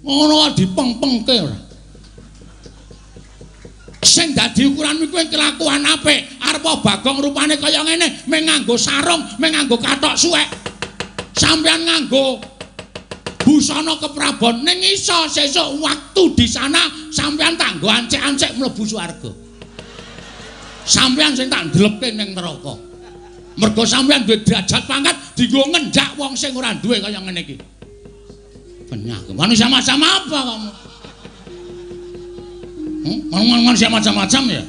Ngono dipeng-pengke ora. Sing dadi ukuran kuwi kelakuan apik. Arep Bagong rupane kaya ngene, mung nganggo sarung, mung nganggo kathok suwek. Sampeyan nganggo busana keprabon ning iso sesuk waktu di sana sampeyan tak nggo ancik-ancik mlebu swarga. Sampeyan sing tak ndlepke ning neraka. Mergo sampeyan duwe derajat pangkat dienggo ngenjak wong sing ora duwe kaya ngene iki. Penyakit. Manusia macam apa kamu? Manusia macam-macam ya?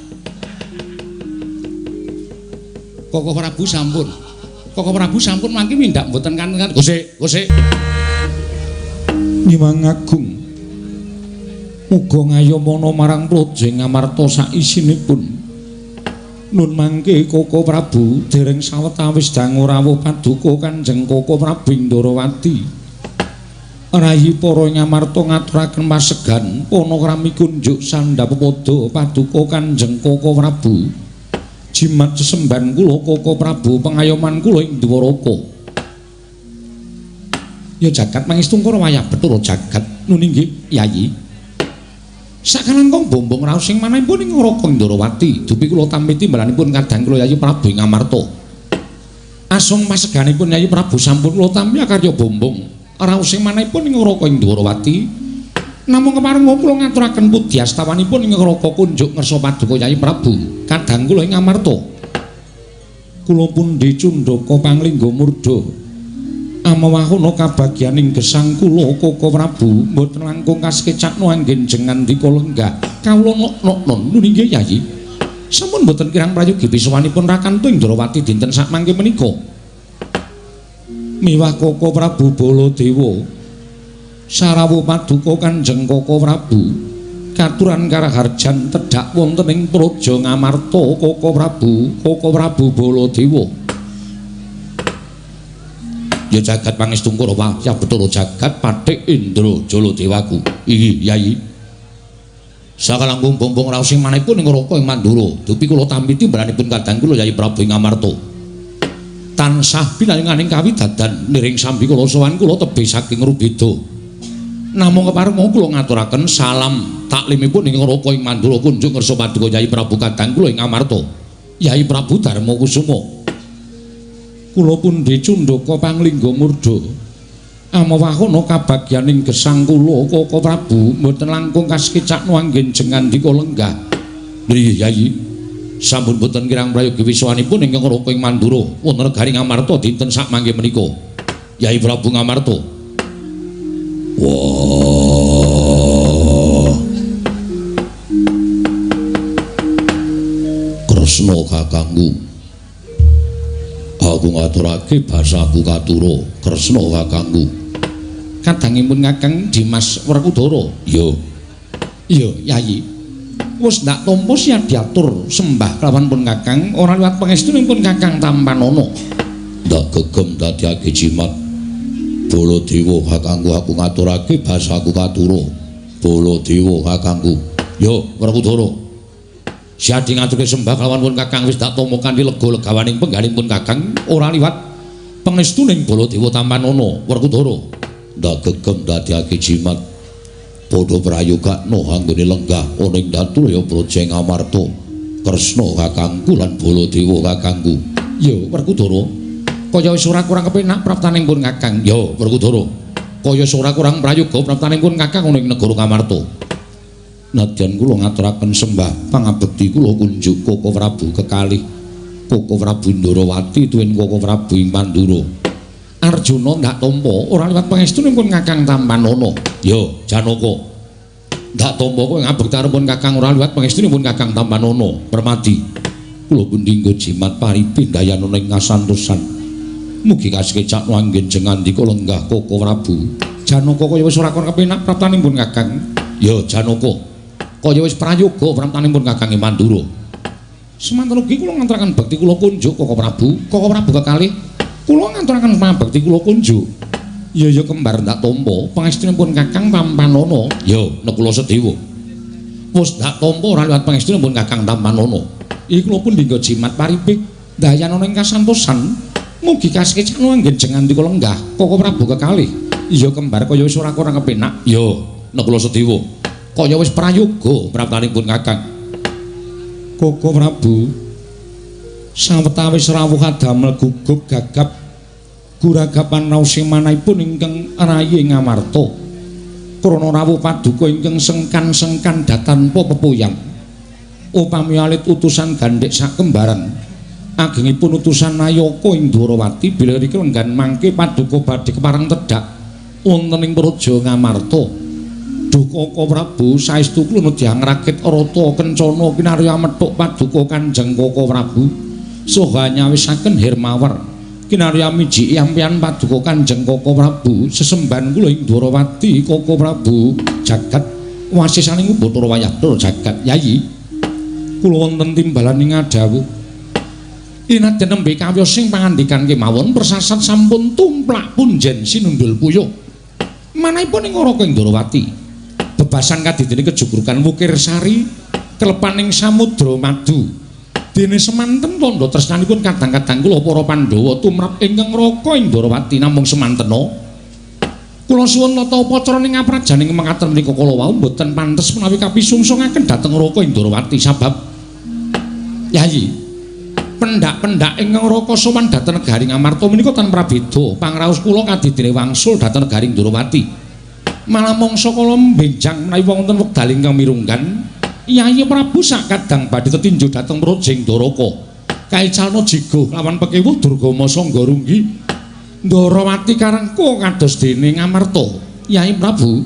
Koko Prabu sampun. Koko Prabu sampun mangke mindak mboten kanten. Gosek, gosek. Nyimang Agung. Muga ngayomana marang Praja Ngamarta saisinipun. Nun mangke Koko Prabu dereng sawetawis dangu rawuh paduka Kanjeng Koko Prabu Ndorowati. Rayi para Ngamarta ngaturaken pasegan panakrami kunjuk sandhapepada paduka Kanjeng Koko Prabu. Jimat sesembahan kula Koko Prabu pengayoman kula ing Dwaraka. Ya jagat mangestungkara wayah Bathara jagat nun inggih Yayi. Sakalangkung bombong raos sing manahipun ing Raka Ndorowati dupi kula tampi timbalanipun kadang kula Yayi Prabu ing Ngamarta. Asung paseganipun Yayi Prabu sampun kula tampi akarya bombong raos sing manahipun ing Raka Ndorowati. Namung kepareng kula ngaturaken pudyastawanipun ing Raka kunjuk ngersa paduka Yayi Prabu kadang kula ing Ngamarta. Kula pundi cundhaka panglingga murda. Amawahana kabagyaning gesang kula Koko Prabu mboten langkung kasekecakno anggen jengandika lenggah kawula nok-noknon nun inggih Yayi. Sampun mboten kirang prayogi pisuwanipun Rakantu ing Ndorowati dinten sakmangke menika. Miwah Koko Prabu Baladewa sarawuh paduka Kanjeng Koko Prabu katuran karaharjan tedhak wonten ing Praja Ngamarta Koko Prabu, Koko Prabu Baladewa. Ya jagat pangestungkara wayah Bathara jagat pathik Indra Jaladewaku. Inggih Yayi. Sakalangkung bombong raos sing manahipun ing Raka ing Mandura dupi kula tampi timbalanipun kadang kula Yayi Prabu ing Ngamarta. Tansah pinanganing kawidadan niring sambi kula sowan kula tebih saking rubeda. Namung kepareng kula ngaturaken salam taklimipun ing Raka ing Mandura kunjuk ngersa paduka Yayi Prabu kadang kula ing Ngamarta. Yayi Prabu Darma Kusuma. Kula pundi cundhaka panglingga murda. Amawahana kabagyaning gesang kula Koko Prabu mboten langkung kasekecakno anggen jengandika lenggah. Nggih Yayi. Sampun boten kirang prayogi wisuwanipun ingkang Raka ing Mandura wonten negari Ngamarta dinten sakmangke menika. Yayi Prabu Ngamarta. Wah. Kresna kakangku. Aku ngaturake basaku katura Kresna kakangku. Kadangipun Kakang Dimas Werkudara. Iya. Iya, Yayi. Wis ndak tampa siap diatur sembah kelawan pun Kakang ora liwat pangestunipun Kakang tampanana. Ndak gegem dadiake jimat. Baladewa kakangku aku ngaturake basaku katura. Baladewa kakangku. Yo Werkudara. Siadi ngaturke sembah kelawan pun Kakang wis dak tampa kanthi lega legawaning penggalipun Kakang ora liwat pangestuning Baladewa tampanana Werkudara. Ndak gegem dadiake jimat. Padha prayogakno anggone lenggah ana ing Datulaya Praja Ngamarta. Kresna kakangku lan Baladewa kakangku. Ya Werkudara. Kaya wis ora kurang kepenak praptaning pun Kakang. Ya Werkudara. Kaya wis ora kurang prayoga praptaning pun Kakang ana ing negara Ngamarta. Nadyan kula ngaturaken sembah pangabekti kula kunjuk Koko Prabu kekalih Koko Prabu Ndorowati tuwin Koko Prabu ing Mandura. Arjuna ndak tampa ora liwat pangestunipun Kakang tampanana. Ya Janaka. Ndak tampa kowe ngabekti Kakang ora liwat pangestunipun Kakang tampanana. Permadi. Kula pundi nggo jimat paripi dayanana ing kasantosan. Mugi kasekecakno anggen jengandika lenggah Koko Prabu. Janaka kaya wis ora kepenak praptanipun Kakang. Ya Janaka. Kaya wis prayoga praptanipun Kakang ing Mandura. Semanten ugi kula ngaturaken bekti kula kunjuk Koko Prabu, Koko Prabu kekalih kula ngaturaken pangabekti kula kunjuk. Ya ya kembar ndak tampa pangestunipun Kakang tampanana. Ya Nakula Sedewa. Wis ndak tampa ora liwat pangestunipun Kakang tampanana. Iki kula pun dinggo jimat paripih dayanana ing kasantosan. Mugi kasekecakno anggen jengandika lenggah Koko Prabu kekalih. Iya kembar kaya wis ora kurang kepenak. Ya Nakula Sadewa. Kaya wis prayoga praptanipun Kakang. Koko Prabu sawetawis rawuh adamel gugup gagap guragapan raos manahipun ingkang rayi Ngamarta. Krana rawuh paduka ingkang sengkan-sengkan datanpa pepoyan. Upami alit utusan gandhek sakembaran agengipun utusan Nayaka ing Dwarawati bilih riki lenggan mangke paduka badhe kepareng tedhak wonten ing Praja Ngamarta. Duh Koko Prabu saestu kula nedhang rakit rata kencana kinarya methuk paduka Kanjeng Koko Prabu saha nyawisaken Hermawar kinarya mijiki ampian paduka Kanjeng Koko Prabu sesembahan kula ing Dwarawati Koko Prabu jagat wasisaning Bathara wayah jagat Yayi kula wonten timbalan ing adhawuh inadyan nembe kawiyos sing pangandikan kemawon persasat sampun tumplak punjen sinundul puyuh manahipun ing Raka ing Dwarawati bebasan kadidene kejugrugan Wukir Sari klepaning samudra madu dene semanten tandha tresnanipun kadang-kadang kula para Pandhawa tumrap ingkang Raka ing Dwarawati namung semantena kula suwun nata upacara ing ngaprajaning mekaten menika kala wau mboten pantes menawi kapisungsungaken dhateng Raka ing Dwarawati sabab Yayi pendak-pendak ingkang Raka sowan dhateng negari Ngamarta menika tan prabeda pangraos kula kadidene wangsul dhateng negari Dwarawati malah mangsa kala mbenjang menawi wonten wekdal ingkang mirunggan Yayi Prabu sakadang badhe tetinju dhateng Praja Dwaraka kaicalna jigo lawan pekewuh Durgama Sangga Runggi Ndharawati karengku kados dene Ngamarta. Yai Prabu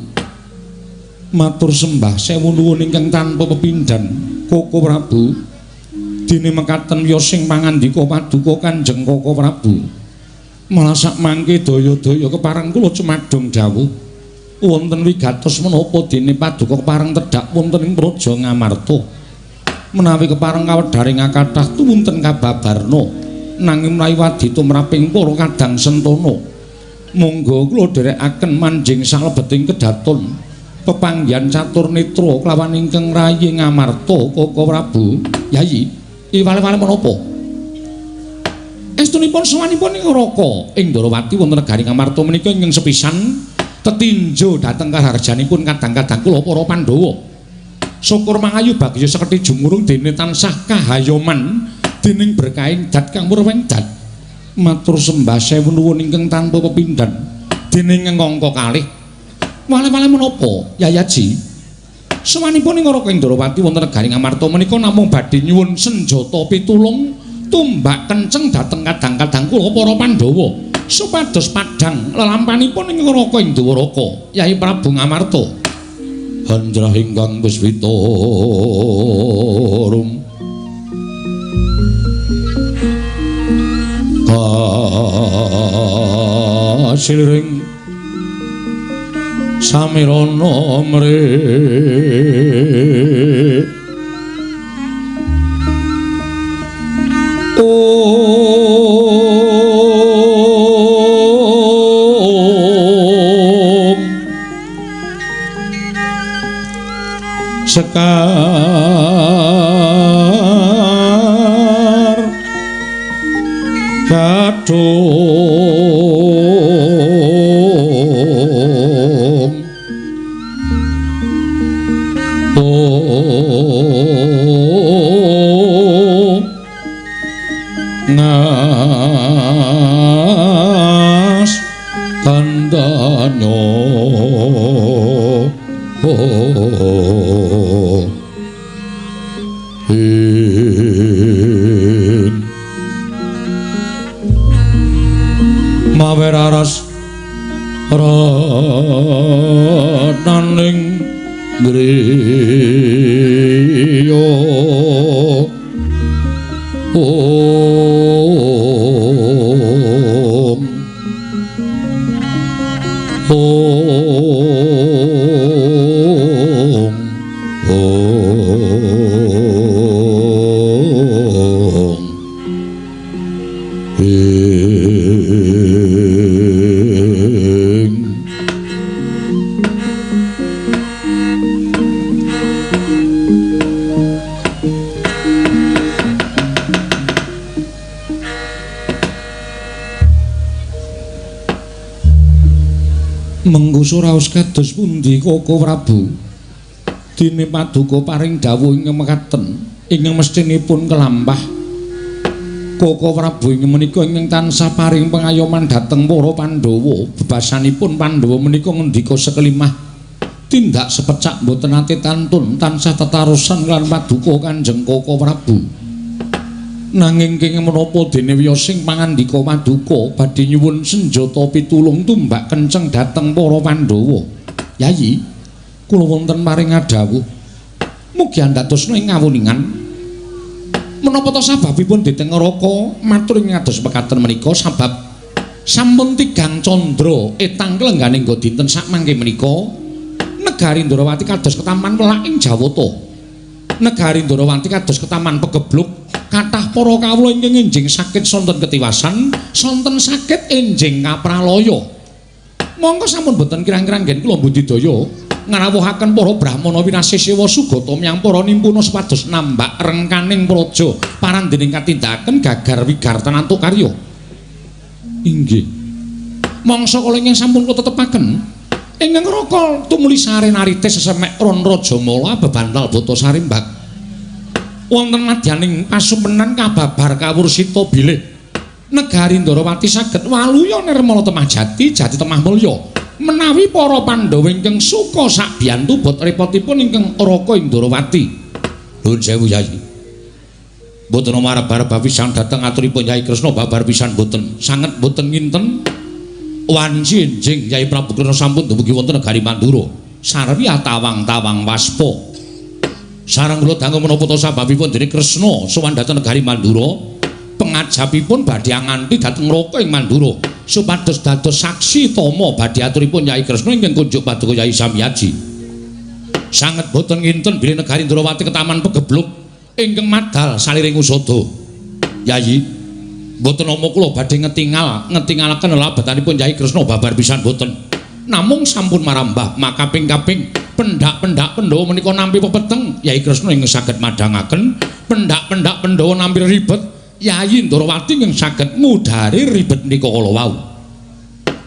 matur sembah sewu nuwun ingkang tanpa pepindhan Koko Prabu dene mekaten wiyos sing pangandika paduka Kanjeng Koko Prabu malah sak mangke daya-daya kepareng kula cumadung dawuh wonten wigatos menapa dene paduka kepareng tedhak wonten ing Praja Ngamarta menawi kepareng kawedharing kathah tuwunten kababarna nanging menawi wadi tumraping para kadang sentana monggo kula dherekaken manjing salebeting kedaton pepanggihan catur netra kelawan ingkang rayi Ngamarta Koko Prabu. Yayi iwale-wale menapa estunipun sowanipun ing Raka ing Dwarawati wonten negari Ngamarta menika ingkang sepisan tetinju dhateng kaharjanipun kadang-kadang kula para Pandhawa. Syukur mangayu bagya seketi jumurung dene tansah kahayoman dening berkahing dat kang murweng dat. Matur sembah sewu nuwun ingkang tanpa pepindhan dening ngangka kalih. Wale-wale menapa Yayaji? Sowanipun ing Raka ing Dwarawati wonten negari Ngamarta menika namung badhe nyuwun senjata pitulung tumbak kenceng dhateng kadang-kadang kula para Pandhawa supados padhang lelampanipun ing Raka ing Dwaraka Yai Prabu Ngamarta. Hanjrah ingkang wiswita rum kasiliring samirana mre om sekar gadung ngas tandanyo mawe raras rananing griya om om om ing Dados raos kados pundi Koko Prabu? Dene paduka paring dawuh ingkang mekaten ingkang mestinipun kelampah. Koko Prabu ingkang menika ingkang tansah paring pengayoman dhateng para Pandhawa. Bebasanipun Pandhawa menika ngendika sekelimah tindak sepecak mboten nate tantun tansah tetarosan lan paduka Kanjeng Koko Prabu. Nanging kenging menapa dene wiyosing pangandika paduka badhe nyuwun senjata pitulung tumbak kenceng dhateng para Pandhawa. Yayi, kula wonten paring adhawuh. Mugi andhatosna ing ngawuningan. Menapa ta sababipun diteng neraka matur ing kados mekaten menika sabab sampun tigang candra etang klengganing nggo dinten sakmangke menika negari Ndrawati kados ketaman welak ing Jawata. Negari Ndrawati kados ketaman pegebluk. Kathah para kawula ingkang enjing sakit sonten ketiwasan, sonten sakit enjing kapralaya. Monggo sampun boten kirang-kirang nggen kula budidaya ngrawuhaken para brahmana winasih sewa sugata miyang para nimpuna supados nambak rengkaning praja parandening katindakaken gagar wigartan antuk karya. Inggih. Mangsa kala ingkang sampun kula tetepaken ingkang raka tumuli sare narite sesemek ron Rajamala bebantal bata sarimbak. Wonten madyaning pasumpenan kababar kawursita bilih negari Ndrawati saged waluya nirmala temah jati jati temah mulya menawi para Pandhawa ingkang suka sabiyantu bot repotipun ingkang raka ing Ndrawati. Nuwun sewu Yayi. Mboten marep-arep pisan dhateng aturipun Yai Kresna babar pisan mboten. Sanget mboten nginten wanci enjing Yai Prabu Kresna sampun dumugi wonten negari Mandura. Sarwi atawang-tawang waspa. Sareng kula dangu menapa ta sababipun dene Kresna sowan dhateng negari Mandura, pengajapipun badhe nganti dhateng neraka ing Mandura supados dados saksi tama badhe aturipun Yai Kresna ingkang kunjuk paduka Yai Samyaji. Sanget boten nginten bilih negari Ndrawati ketaman pegebluk ingkang madal saliring usada. Yayi, boten nama kula badhe ngetingalaken labetanipun Yai Kresna babar pisan boten. Namung sampun marambah makaping-kaping pendak-pendak Pandhawa menika nampi pepeteng Yai Kresna ingkang saged madhangaken, pendak-pendak Pandhawa nampi ribet Yayi Ndrawati ingkang saged ngudari ribet menika kala wau.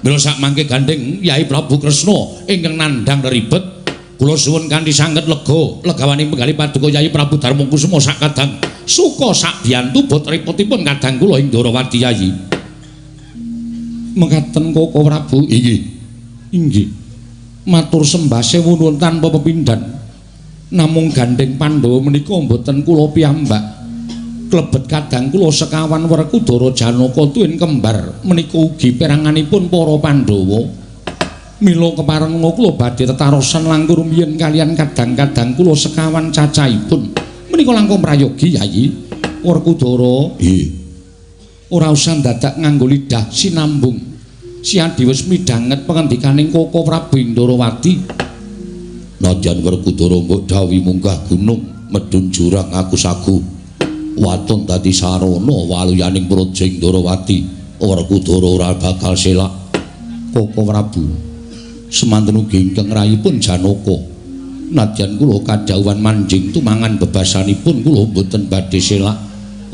Mila sakmangke gandheng Yai Prabu Kresna ingkang nandhang ribet, kula suwun kanthi sanget lega legawaning penggalih paduka Yai Prabu Darma Kusuma sakadang suka sabiyantu bot repotipun kadang kula ing Ndrawati Yayi. Mekaten Koko Prabu. Inggih. Inggih. Matur sembah sewu nuwun tanpa pepindhan. Namung gandheng Pandhawa menika mboten kula piyambak. Klebet kadang kula sekawan Werkudara Janaka tuwin kembar menika ugi peranganipun para Pandhawa. Mila kepareng kula badhe tetarosan langkung rumiyin kaliyan kadang-kadang kula sekawan cacahipun. Menika langkung prayogi Yayi Werkudara. Nggih. Ora usah dadak nganggo lidah sinambung. Siadi wis midhanget pengendikaning Koko Prabu Ndrawati. Nadyan Werkudara mbok dawuhi munggah gunung medhun jurang aku sagu. Waton dadi sarana waluyaning praja Ndrawati. Werkudara ora bakal selak. Koko Prabu semanten ugi ingkang rayipun Janaka. Nadyan kula kadhawuhan manjing tumangan bebasanipun kula mboten badhe selak.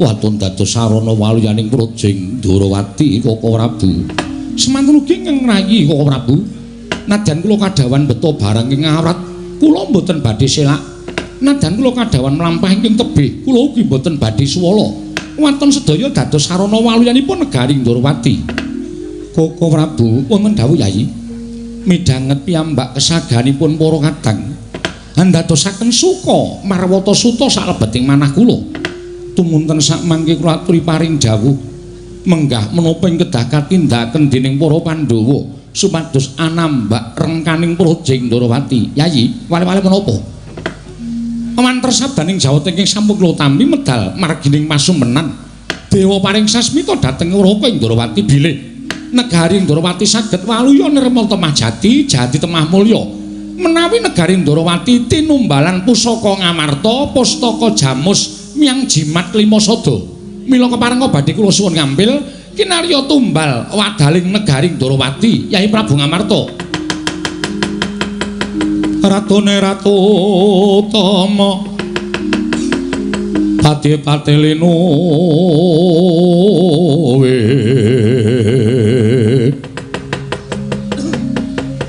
Waton dados sarana waluyaning praja Ndrawati Koko Prabu. Semanten ugi ingkang rayi Koko Prabu. Nadyan kula kadhawuhan beto barang ing awrat, kula mboten badhe selak. Nadyan kula kadhawuhan mlampah ingkang tebih, kula ugi mboten badhe suwala. Waton sedaya dados sarana waluyanipun negari Ndrawati. Koko Prabu wonten dawuh Yayi. Midhanget piyambak kesaganipun para kadang. Andadosaken suka marwata suta salebeting manah kula. Tumunten sakmangke kula aturi paring dawuh menggah menapa ing kedah katindakaken dening para Pandhawa supados anambak rengkaning praja Ndrawati. Yayi, wale-wale menapa? Mantra sabdaning Jawata ingkang sampun kula tampi medal margining pasumpenan. Dewa paring sasmita dhateng Raka ing Ndrawati bilih negari Ndrawati saged waluya nirmala temah jati, jati temah mulya. Menawi negari Ndrawati tinumbalan pusaka Ngamarta, pustaka Jamus miyang jimat lima sada. Mila keparenga badhe kula suwun ngambil kinarya tumbal wadaling negari Ndrawati Yai Prabu Ngamarta. Ratune Ratu Tama pati pati linuwe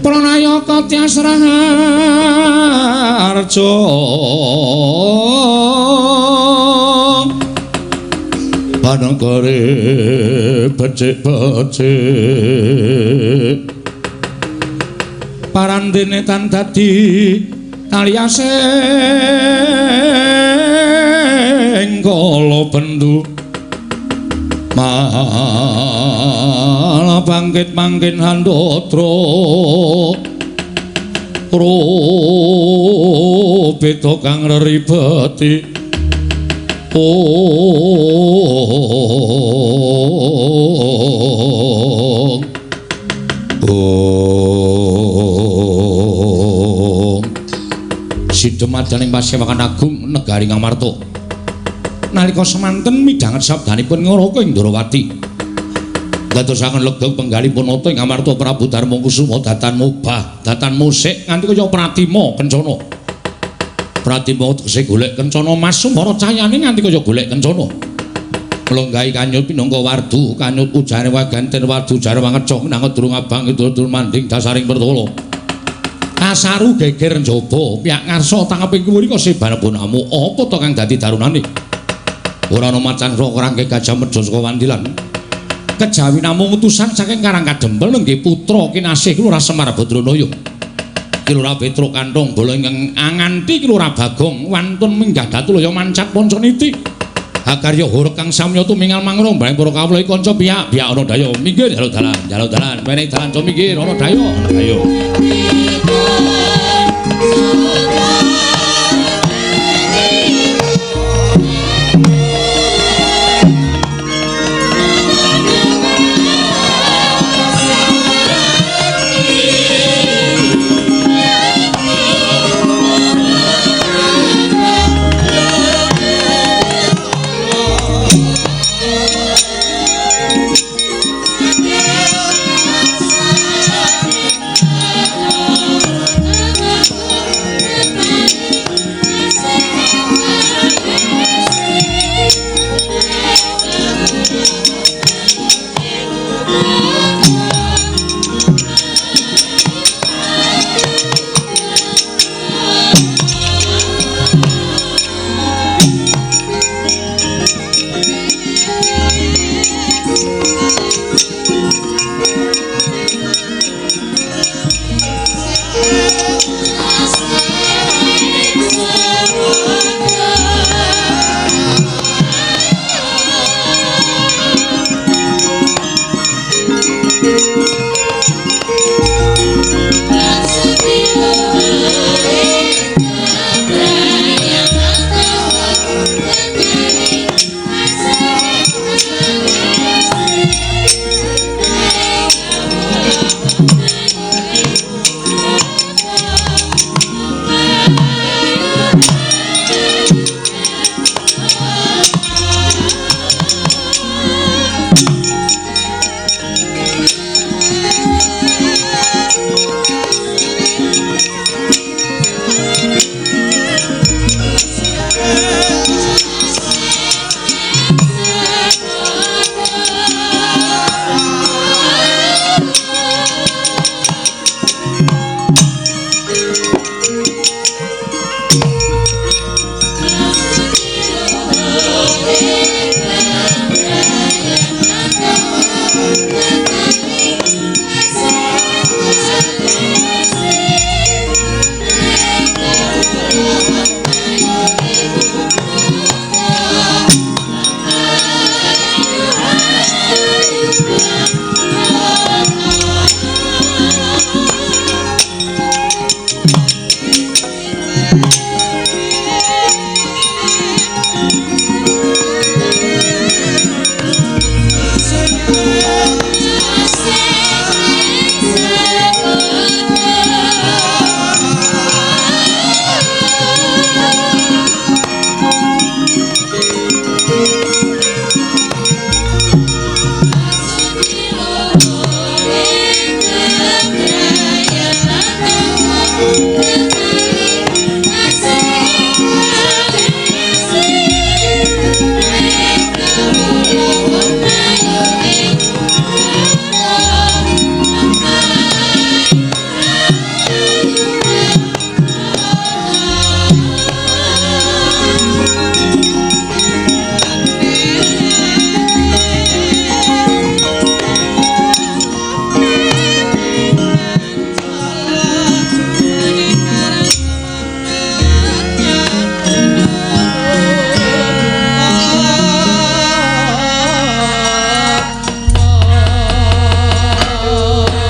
Pranaya Tias Raharja panegare becik-becik parandene tan dadi taliasing kala bendu malah bangkit mangkin handatra beda kang reribeti. Ong ong sidemadaning pasewakan agung negari Ngamarta nalika semanten midhanget sabdanipun Ngaraka ing Ndrawati dadosaken legeg penggalipun nata ing Ngamarta Prabu Darma Kusuma datan mubah datan musik nganti kaya Pratima kencana. Pratima tegese golek kencana mas sumara cahyane nganti kaya golek kencana. Lenggahi kanyut pinangka wardu kanyut ujare waganten wardu jare wangecok nang durung abang kidul manding dasaring pertala. Kasaru geger njaba piyak ngarsa tangeping kuwi sebar bonamu apa to kang dadi darunane. Ora ana macan rangke gajah medha saka wandilan. Kejawi namung utusan saking Karang Kadempel nenggih putra kinasih Lurah Semar Badranaya. Ki Lurah Petruk Kanthong bala ingkang anganti Ki Lurah Bagong wantun minggah datulaya mancat pancaniti. Hakarya horeg kang samya tumingal mangrung bareng para kawula kanca piyak-piyak ana daya minggir jaluk dalan jaluk dalan menehi dalan co minggir ana daya ana daya.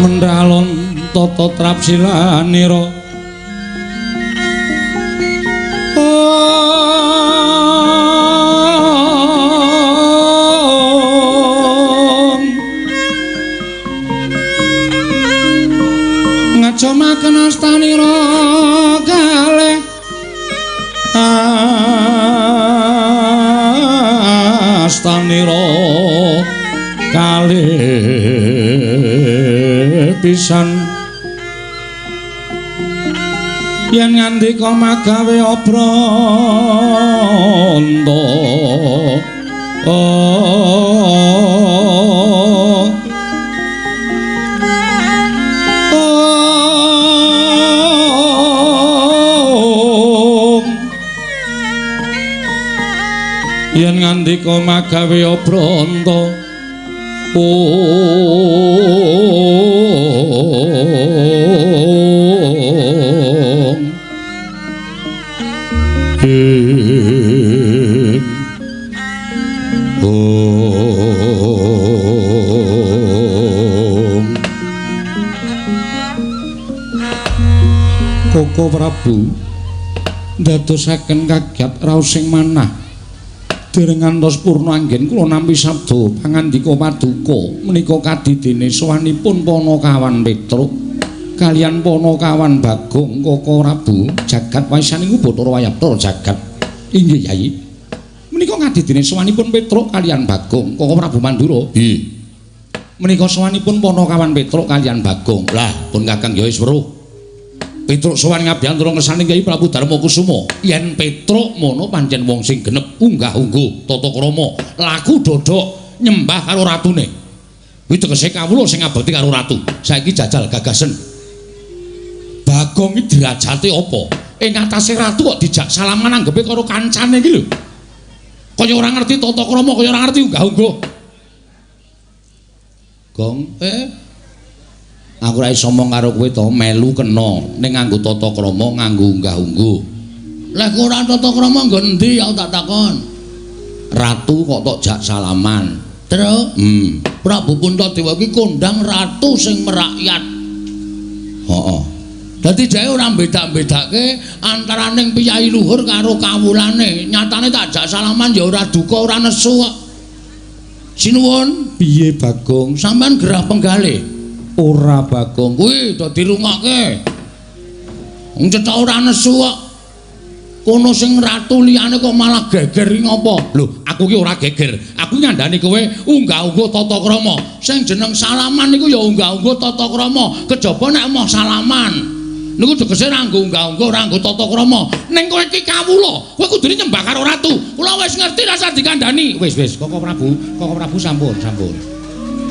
Mendalon tata trapsilanira. Om ngajomaken astanira kalih astanira kalih pisan yen ngandika magawe obranta. Yen ngandika magawe obranta. Om ing Om. Koko Prabu ndadosaken kagiat raos sing manah. Dereng ngantos purna anggen kula nampi sabda pangandika paduka menika kadidene sowanipun Panakawan Petruk kaliyan Panakawan Bagong. Koko Prabu jagat waisaning Bathara Wayabdara jagat. Inggih Yayi. Menika kadidene sowanipun Petruk kaliyan Bagong. Koko Prabu Mandura. Nggih. Menika sowanipun Panakawan Petruk kaliyan Bagong. Lah pun Kakang ya wis weruh. Petruk sowan ngabiyantara ngersane Kyai Prabu Darma Kusuma. Yen Petruk mono pancen wong sing genep unggah-ungguh tata krama, laku dodok nyembah karo ratune. Kuwi tegese kawula sing ngabekti karo ratu. Saiki jajal gagasen. Bagong iki derajate apa? Ing atase ratu kok dijak salaman anggepe karo kancane iki lho. Kaya ora ngerti tata krama, kaya ora ngerti unggah-ungguh. Gong, aku ora iso omong karo kowe to, melu kena ning nganggo tata krama, nganggo unggah-ungguh. Lah kok ora tata krama nggo endi aku tak takon. Ratu kok tok jak salaman. Terus, Prabu Puntadewa iki kondang ratu sing merakyat. Heeh. Dadi dheke ora beda-bedake antaraning piyayi luhur karo kawulane. Nyatane tak jak salaman ya ora duka, ora nesu kok. Sinuwun, piye Bagong? Sampeyan gerah penggalih. Ora Bagong, kuwi do dirungokke. Wong cetha ora nesu kok. Kono sing ratu liyane kok malah geger iki ngopo? Lho, aku ki ora geger. Aku ngandani kowe unggah-ungguh tata krama. Sing jeneng salaman niku ya unggah-ungguh tata krama. Kejaba nek emoh salaman. Niku tegese ora nganggo unggah-ungguh, ora nganggo tata krama. Ning kowe iki kawula, kowe kudune nyembah karo ratu. Kula wis ngerti rasa dikandani. Wis wis, Koko Prabu, Koko Prabu sampun, sampun.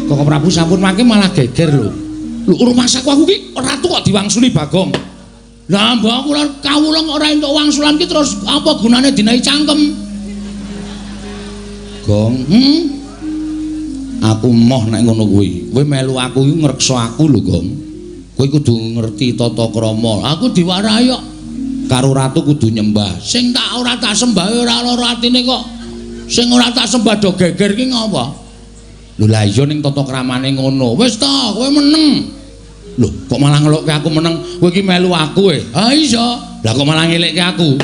Koko Prabu sampun mangke malah geger lho. Lho rumangsaku aku ki ratu kok diwangsuli Bagong. Lah mbok aku kawula kok ora entuk wangsulan ki terus apa gunane dinahi cangkem? Gong, Aku moh nek ngono kuwi. Kowe melu aku iki ngreksa aku lho, Gong. Kowe kudu ngerti tata krama. Aku diwarahi kok. Karo ratu kudu nyembah. Sing tak ora tak sembah ora lara atine kok. Sing ora tak sembah do geger ki ngopo? Lho lah iya ning tata kramane ngono. Wis to, kowe meneng. Lho, kok malah ngelokke aku meneng? Kowe iki melu aku e. Ha iya. Lah kok malah ngelekke aku?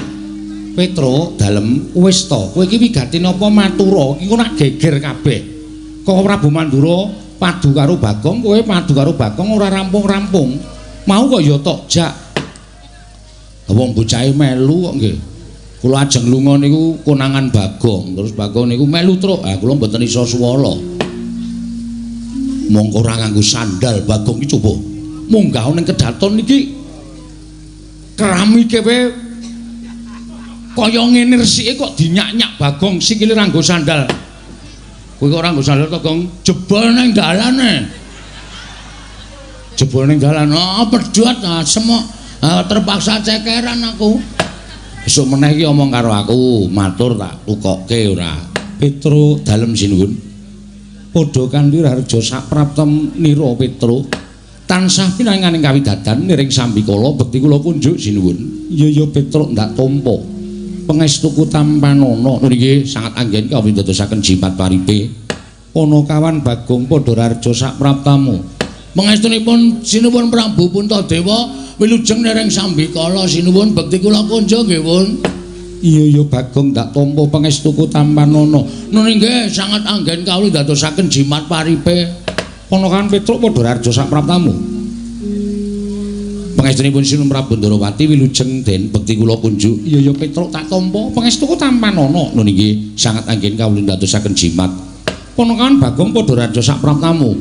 Petruk, dalem wis to. Kowe iki wigati napa matura? Iki kok nak geger kabeh. Kok Prabu Mandura padu karo Bagong, kowe padu karo Bagong ora rampung-rampung. Mau kok ya tok jak. Wong bocahe melu kok nggih. Kula ajeng lunga niku konangan Bagong, terus Bagong niku melu truk. Ah kula mboten iso suwala. Mongko ora nganggo sandal Bagong iki coba. Munggah ning kedaton iki keramike wae kaya ngene resike kok dinyak-nyak Bagong sikile ora nganggo sandal. Kowe kok ora nganggo sandal to, Gong? Jebol ning dalane. Jebol ning dalan. Oh, pedhot asem kok. Terpaksa cekeran aku. Besok meneh iki omong karo aku, matur tak tukokke ora. Petruk dalem sinuwun. Padha kanthi raharja sapraptem nira Petruk. Tansah pinanganing kawidadan niring sambikala bekti kula kunjuk sinuwun. Iya ya Petruk ndak tampa. Pangestuku tampanana. Nggih sangat anggen kawindadosaken jimat paripe. Panakawan Bagong padha raharja sapraptamu. Pangestunipun Sinuwun Prabu Puntadewa wilujeng nereng sambikala sinuwun bekti kula kunjung nggih pun. Iya ya Bagong ndak tampa pangestuku tampanana. Nun inggih sanget anggen kawula ndadosaken jimat paripe. Ponakan Petruk padha raja sak praptamu. Pangestunipun Sinuwun Prabu Ndarawati wilujeng den bekti kula kunjuk. Iya ya Petruk tak tampa pangestuku tampanana. Nun inggih sanget anggen kawula ndadosaken jimat. Ponakan Bagong padha raja sak praptamu.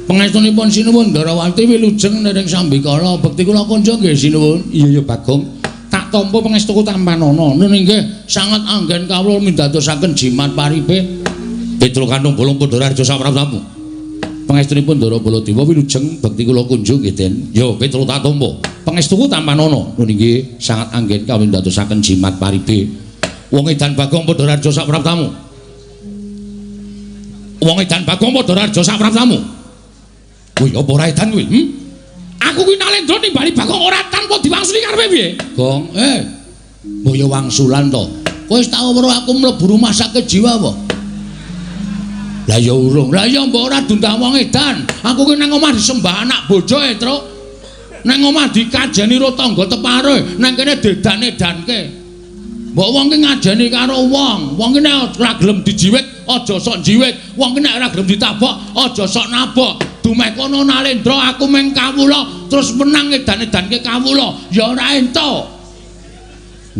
Pangestunipun Sinuwun Ndarawati wilujeng nereng sambikala bekti kula kunjung nggih sinuwun. Iya ya Bagong tak tampa pangestuku tampanana. Nun inggih sanget anggen kawula mindadosaken jimat paripe. Petruk Kantung Bolong padha raja sak praptamu. Pangestunipun Ndara Baladewa wilujeng bekti kula kunjung nggih Den. Ya Petruk tak tampa pangestuku tampanana. Nun inggih sanget anggen kawula mindadosaken jimat paripe. Wong edan Bagong padha raja sak praptamu. Wong edan Bagong padha raja sak praptamu. Kuwi apa ora edan kuwi? Aku kuwi Nalendra nimbali Bagong ora tanpa diwangsuli karepe piye? Gong, mbok ya wangsulan to. Kowe wis tau weruh aku mlebu rumah sakit jiwa apa? Lah ya urung. Lah ya mbok ora diundang wong edan. Aku kuwi nang omah disembah anak bojo e, Truk. Nang omah dikajeni ro tangga tepare, nang kene dedan-edanke. Mbok wong ki ngajeni karo wong. Wong ki nek ora gelem dijiwit, aja sok njiwit. Wong ki nek ora gelem ditabok, aja sok nabok. Dumeh kono Nalendra aku meng kawula terus menang edan-edanke kawula ya ora entuk.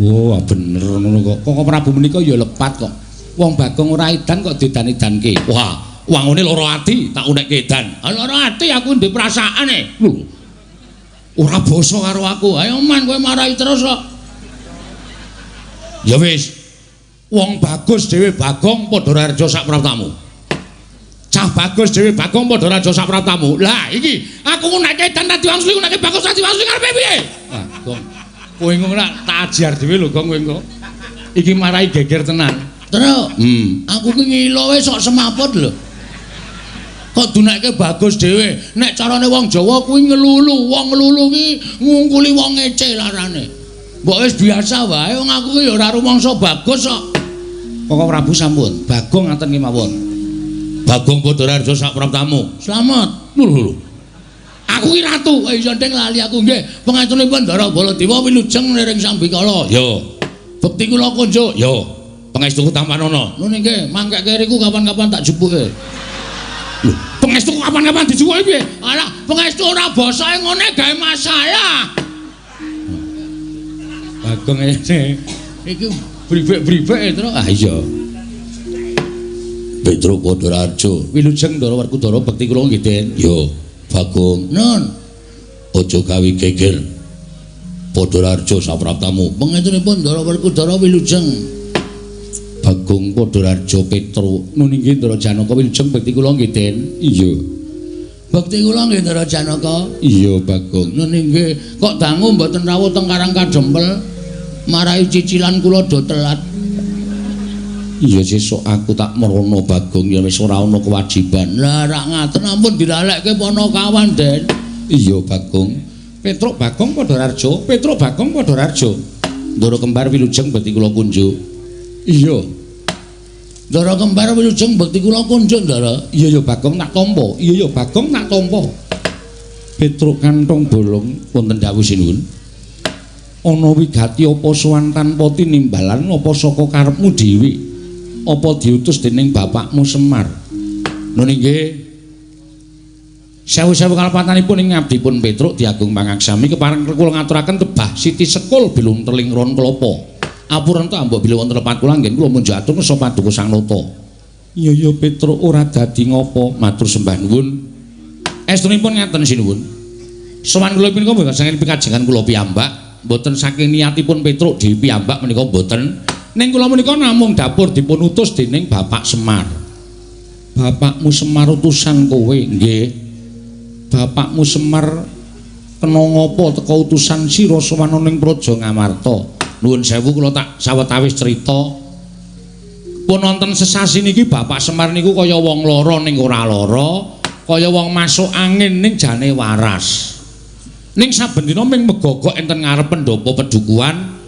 Wah, bener ngono kok. Kok Prabu menika ya lepat kok. Wong Bagong ora edan kok diedan-edanke. Wah, wangune lara ati tak unekke edan. Ah lara ati aku ndek perasaane. Lho. Ora basa karo aku. Ayo man kowe marahi terus kok. Ya wis. Wong bagus dhewe Bagong padha raja sak praptamu. Cah bagus dhewe Bagong padha raja sak praptamu. Lah iki aku ngunekke edan ta diwangsuli ngunekke bagus ta diwangsuli karepe piye? Wah, Gong. Kowe ngono tak ajar dhewe lho Gong kowe engko. Iki marai geger tenan. Truk. Aku ki ngilo wis sok semaput lho. Kok dunekke bagus dhewe. Nek carane wong Jawa kuwi ngelulu, wong ngelulu ki ngungkuli wong ngece larane. Mbok wis biasa wae wong aku ki ya ora rumangsa bagus kok. Koko Prabu sampun, Bagong ngaten kemawon. Bagong padha raja sak praptamu. Slamet. Lho lho. Aku ki ratu. Iya ndeng lali aku nggih. Pangestunipun Ndara Baladewa wilujeng niring sambikala. Ya. Bekti kula kunjuk. Ya. Pangestuku tampanana. Nun nggih, mangkeke riku kapan-kapan tak jupuke. Lho, pangestuku kapan-kapan dijupuke piye? Alah, pangestu ora basae ngene gawe masalah. Bagong iki bribek-bribek Truk. Ah iya. Petruk Padha Raja wilujeng Ndara Werkudara bekti kula nggih Den. Ya, Bagong. Nun. Aja gawe geger. Padha Raja sapraptamu. Pangestunipun Ndara Werkudara wilujeng. Bagong Padha Raja Petruk. Nun inggih Ndara Janaka wilujeng bekti kula nggih Den. Iya. Bekti kula nggih Ndara Janaka. Iya, Bagong. Nun inggih. Kok dangu mboten rawuh teng Karang Kadempel? Marai cicilan kula do telat. Iya sesuk aku tak merono Bagong ya wis ora ana kewajiban. Lah rak ngaten ampun dilalekke panakawan Den. Iya Bagong. Petruk Bagong padha raja, Petruk Bagong padha raja. Ndara kembar wilujeng bekti kula kunjuk. Iya. Ndara kembar wilujeng bekti kula kunjuk Ndara. Iya ya Bagong tak tampa. Iya ya Bagong tak tampa. Petruk kantong bolong wonten dawuh sinuwun. Ana wigati apa sowan tanpa tinimbalan apa saka karepmu dhewe? Apa diutus dening bapakmu Semar? Nun inggih. Sewu-sewu kalepatanipun ing ngabdipun Petruk diagung pangaksami kepareng kula ngaturaken tebah siti sekul bilung teling ron klapa. Apurenta mbok bilih wonten lepat kula anggen kula munjuk atur kersa paduka Sang Nata. Iya ya Petruk ora dadi ngopo, matur sembah nuwun. Estunipun ngaten sinuwun. Sowan kula punika mboten saking pikajengan kula piyambak, mboten saking niatipun Petruk dhewe piyambak menika mboten. Ning kula menika namung dapur dipun utus dening Bapak Semar. Bapakmu Semar utusan kowe? Nggih. Bapakmu Semar kena ngapa teka utusan sira sowan ning Praja Ngamarta? Nuwun sewu kula tak sawetawis crita. Pun wonten sesasi niki Bapak Semar niku kaya wong lara ning ora lara, kaya wong masuk angin ning jane waras. Ning saben dina ming megogok enten ngarep pendopo pedukuhan.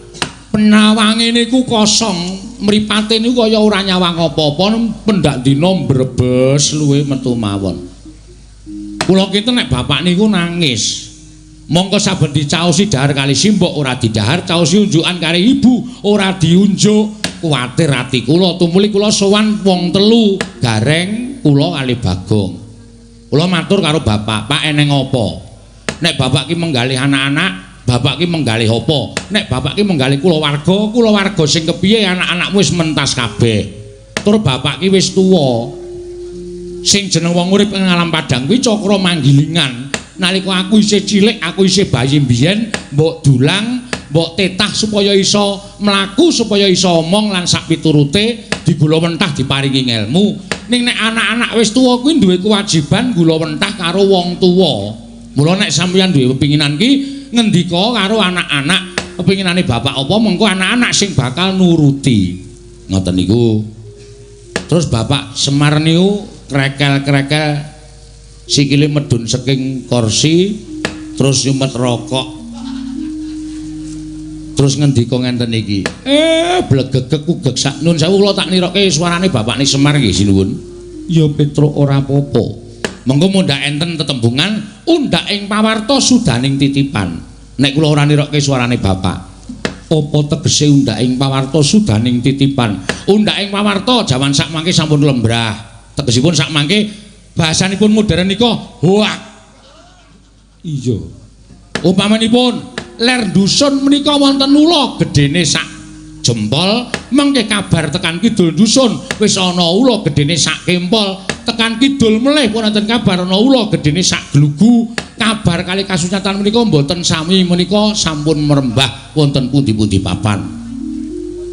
Penawange niku kosong, mripate niku kaya ora nyawang apa-apa, pendak dina mbrebes luwe metu mawon. Kula kinten nek bapak niku nangis. Mongko saben dicaosi dahar kali simbok ora didahar, caosi unjukan kali ibu ora diunjuk. Kuwatir ati kula, tumuli kula sowan wong telu, Gareng, kula kali Bagong. Kula matur karo bapak, "Pak eneng apa?" Nek bapak ki menggalih anak-anak, bapak ki menggalih apa? Nek bapak ki menggalih kulawarga, kulawarga sing kepiye anak-anakmu wis mentas kabeh. Tur bapak ki wis tuwa. Sing jeneng wong urip ing alam padang kuwi cakra manggilingan. Nalika aku isih cilik, aku isih bayi mbiyen, mbok dulang, mbok tetah supaya iso mlaku, supaya iso omong lan sak piturute digula mentah diparingi ngelmu. Ning nek anak-anak wis tuwa kuwi duwe kewajiban gula mentah karo wong tuwa. Mula nek sampeyan duwe pepinginan ki ngendika karo anak-anak, pepinginane bapak apa mengko anak-anak sing bakal nuruti. Ngoten niku. Terus Bapak Semar niku krekel-krekel sikile medhun saking kursi terus nyumet rokok. Terus ngendika ngenten iki. Blegegeg kugeg sak nun sewu kula tak nirokke suarane bapakne Semar nggih sinuwun. Ya Petruk ora apa-apa. Mengko mundhak enten tetembungan undhak ing pawarta sudaning titipan. Nek kula ora nirokke suarane bapak. Apa tegese undhak ing pawarta sudaning titipan? Undhak ing pawarta jaman sak mangke sampun lembrah. Tegesipun sak mangke bahasanipun modern nika hoak. Iya. Upamanipun ler dusun menika wonten ula gedene sak jempol, mengke kabar tekan kidul dusun wis ana ula gedene sak kempol, tekan kidul melih pun wonten kabar ana ula gedene sak glugu. Kabar kali kasunyatan menika mboten sami menika sampun merembah wonten pundi-pundi papan.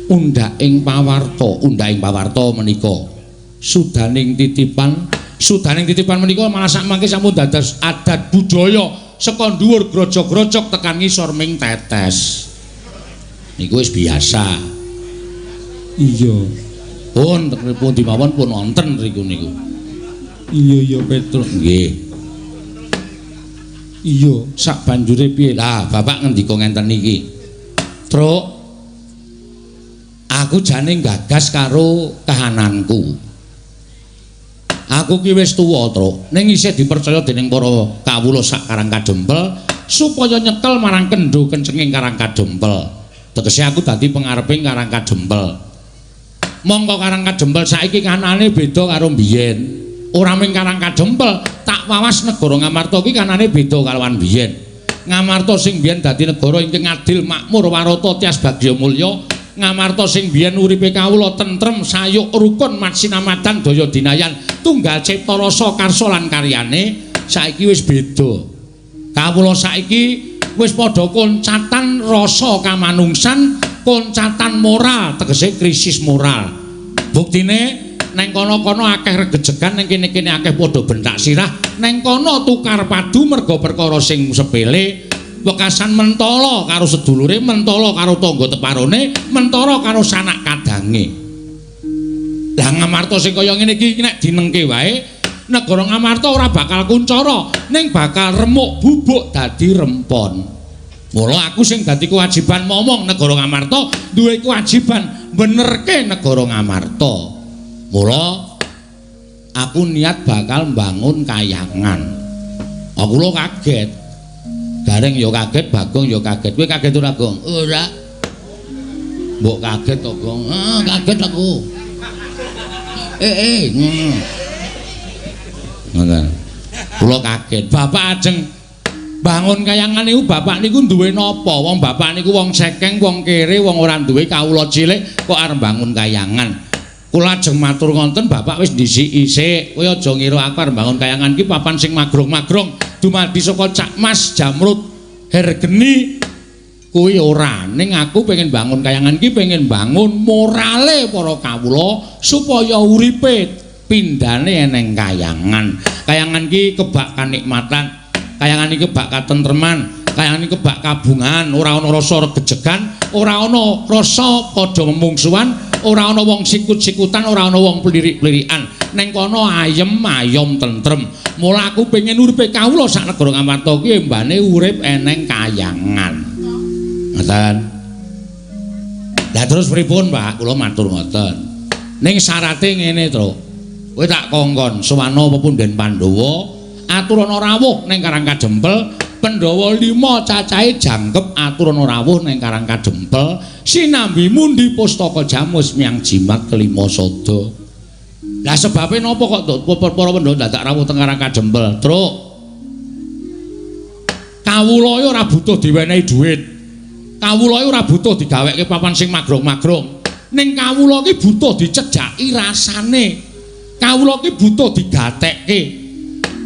Undhak ing pawarta, undhak ing pawarta menika sudaning titipan, sudaning titipan menika malah sak mangke sampun dados adat budaya saka dhuwur grojog-grojog tekan ngisor ming tetes. Niku wis biasa. Iya. Pun pundi mawon pun wonten mriku niku. Iya iya Petruk. Nggih. Iya, sak banjure piye? Lah, bapak ngendika ngenten iki. Truk, aku jane gagas karo kahananku. Aku ki wis tuwa, Truk. Ning isih dipercaya dening para kawula sak Karang Kadempel supaya nyekel marang kendho kencenging Karang Kadempel. Tegese aku dadi pengareping Karang Kadempel. Mongko Karang Kadempel saiki kanane beda karo mbiyen. Ora mung Karang Kadempel, tak wawas negara Ngamarta ki kanane beda kalawan biyen. Ngamarta sing biyen dadi negara ingkang adil, makmur, warata, tias bagya mulya. Ngamarta sing biyen uripe kawula tentrem, sayuk, rukun, matsinamadan, daya dinayan, tunggal cipta rasa karsa lan karyane saiki wis beda. Kawula saiki wis padha koncatan rasa kamanungsan, koncatan moral, tegese krisis moral. Buktine neng kono-kono akeh regejegan, neng kene-kene akeh padha bentak sirah, neng kono tukar padu merga perkara sing sepele, wekasan mentala karo sedulure, mentala karo tangga teparone, mentara karo sanak kadange. Lah Ngamarta sing kaya ngene iki nek dinengke wae, negara Ngamarta ora bakal kuncara, ning bakal remuk bubuk dadi rempon. Mula aku sing dadi kewajiban momong negara Ngamarta duwe kewajiban benerke negara Ngamarta. Mula aku niat bakal mbangun kayangan. Aku lho kaget. Gareng ya kaget, Bagong ya kaget. Kowe kaget ora, Gong? Ora. Mbok kaget to, Gong? Ah, kaget aku. Ngono. Ngoten. Kula kaget. Bapak ajeng bangun kayangan niku bapak niku duwe napa? Wong bapak niku wong sekeng, wong kere, wong ora duwe kawula cilik kok arep bangun kayangan. Kula ajeng matur ngonten bapak wis ndhisiki sik. Kowe aja ngira aku arep bangun kayangan iki papan sing magrong-magrong dumadi saka Cak Mas, Jamrut, Hergeni kuwi ora. Ning aku pengen bangun kayangan iki pengen bangun morale para kawula supaya uripe pindhane eneng kayangan. Kayangan iki kebak kanikmatan, kayangan iki kebak katentreman, kayangan iki kebak kabungan, ora ana rasa regejegan, ora ana rasa padha memungsuhan, ora ana wong sikut-sikutan, ora ana wong plirik-plirikan. Neng kono ayem ayom tentrem. Mula aku pengen uripe kawula sak negara Ngamarta ki embane urip eneng kayangan. Ngoten. Lah terus pripun, Pak? Kula matur ngoten. Ning syarate ngene, Truk. Kowe tak kongkon sowana pepunden Pandhawa, aturana rawuh ning Karang Kadempel. Pandhawa 5 cacahe jangkep aturana rawuh ning Karang Kadempel sinambi mundi pustaka jamus miang jimat kelima sada. Lah sebabe napa kok para Pandhawa dadak rawuh teng Karang Kadempel? Truk. Kawula iki ora butuh diwenehi dhuwit. Kawula iki ora butuh digawekke papan sing magrong-magrong. Ning kawula iki butuh dicejaki rasane. Kawula iki butuh digatekke.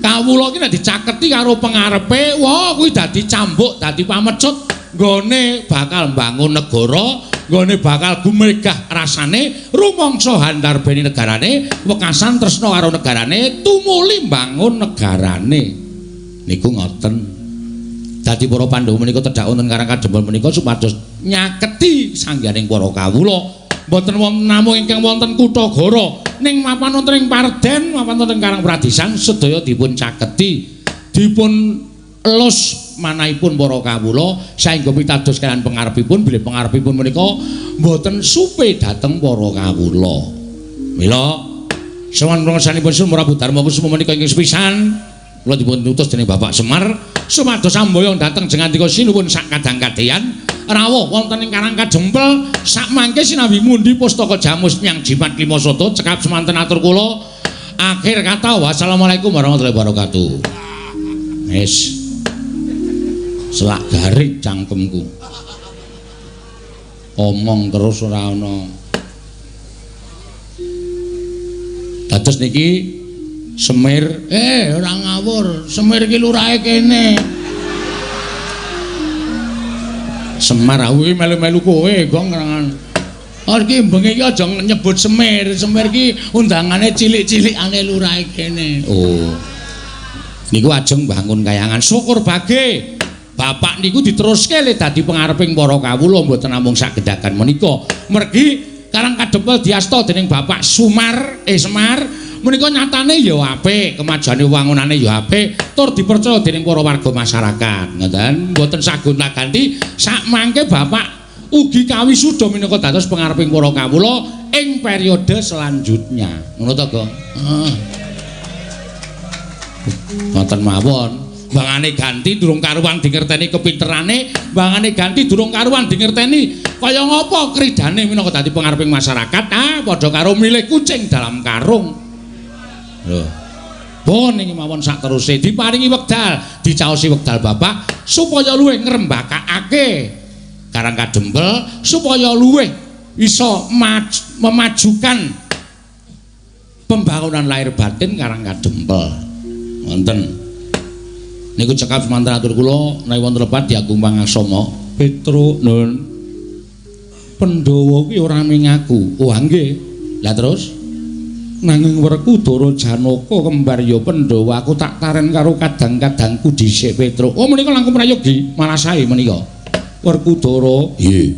Kawula iki nek dicaketi karo pengarepe, wah kuwi dadi cambuk, dadi pamecut, nggone bakal mbangun negara, nggone bakal gumregah rasane, rumangsa handarbeni negarane, wekasan tresna karo negarane, tumuli mbangun negarane. Niku ngoten. Dadi para Pandhawa menika tedhak wonten Karang Kadempel menika supados nyaketi sangganing para kawula. Mboten wonten namung ingkang wonten Kutagara, ning mapan wonten ing Parden, mapan wonten Karang Pradisan sedaya dipun caketi, dipun elus manahipun para kawula saengga pitados kaliyan pangarepipun bilih pangarepipun menika mboten supe dhateng para kawula. Mila sowan pangsanipun Sun Prabu Darma Kusuma menika ingkang sepisan kula dipun utus dening Bapak Semar supados samboyong dhateng jengandika sinuwun sak kadang-kadeyan rawuh wonten ing Karang Kadempel sakmangke sinambi mundi pustaka jamus miang jimat lima sada cekap semanten atur kula. Akhir kata wassalamualaikum warahmatullahi wabarakatuh. Wis selak garing cangkemku omong terus ora ana. Dados niki Semir, ora ngawur, Semir iki lurahe kene. Semar aku iki melu-melu kowe, Gong. Oh iki bengi iki aja nyebut Semir, Semir iki undangane cilik-cilikane lurahe kene. Oh. Niku ajeng bangun kayangan syukur bage. Bapak niku diteruske le dadi pengareping para kawula mboten namung sak gedhagan menika. Mergi Karang Kadempel diasta dening Bapak Sumar, Semar menika nyatane ya apik, kemajuane wangunane ya apik, tur dipercaya dening para warga masyarakat. Ngoten, mboten sagonta-ganti sakmangke Bapak ugi kawisuda minangka dados pengareping para kawula ing periode selanjutnya. Ngono to, Gong? Heeh. Ngoten mawon. Bangane ganti durung karuan dingerteni kepinterane, bangane ganti durung karuan dingerteni kaya ngapa kridane minangka dadi pengareping masyarakat, ah padha karo milih kucing dalam karung. Lho. Pun iki mawon sak teruse diparingi wekdal, dicaosi wekdal Bapak supaya luwih ngrembakakake Karang Kadempel, supaya luwih iso memajukan pembangunan lahir batin Karang Kadempel. Wonten. Niku cekap semanten atur kula menawi wonten lepat diagung pangaksama. Petruk nun. Pandhawa kuwi ora ming aku. Oh nggih. Lah terus nanging Werkudara Janaka kembar ya Pandhawa aku tak taren karo kadang-kadangku dhisik Petruk. Oh menika langkung prayogi malah sae menika. Werkudara nggih.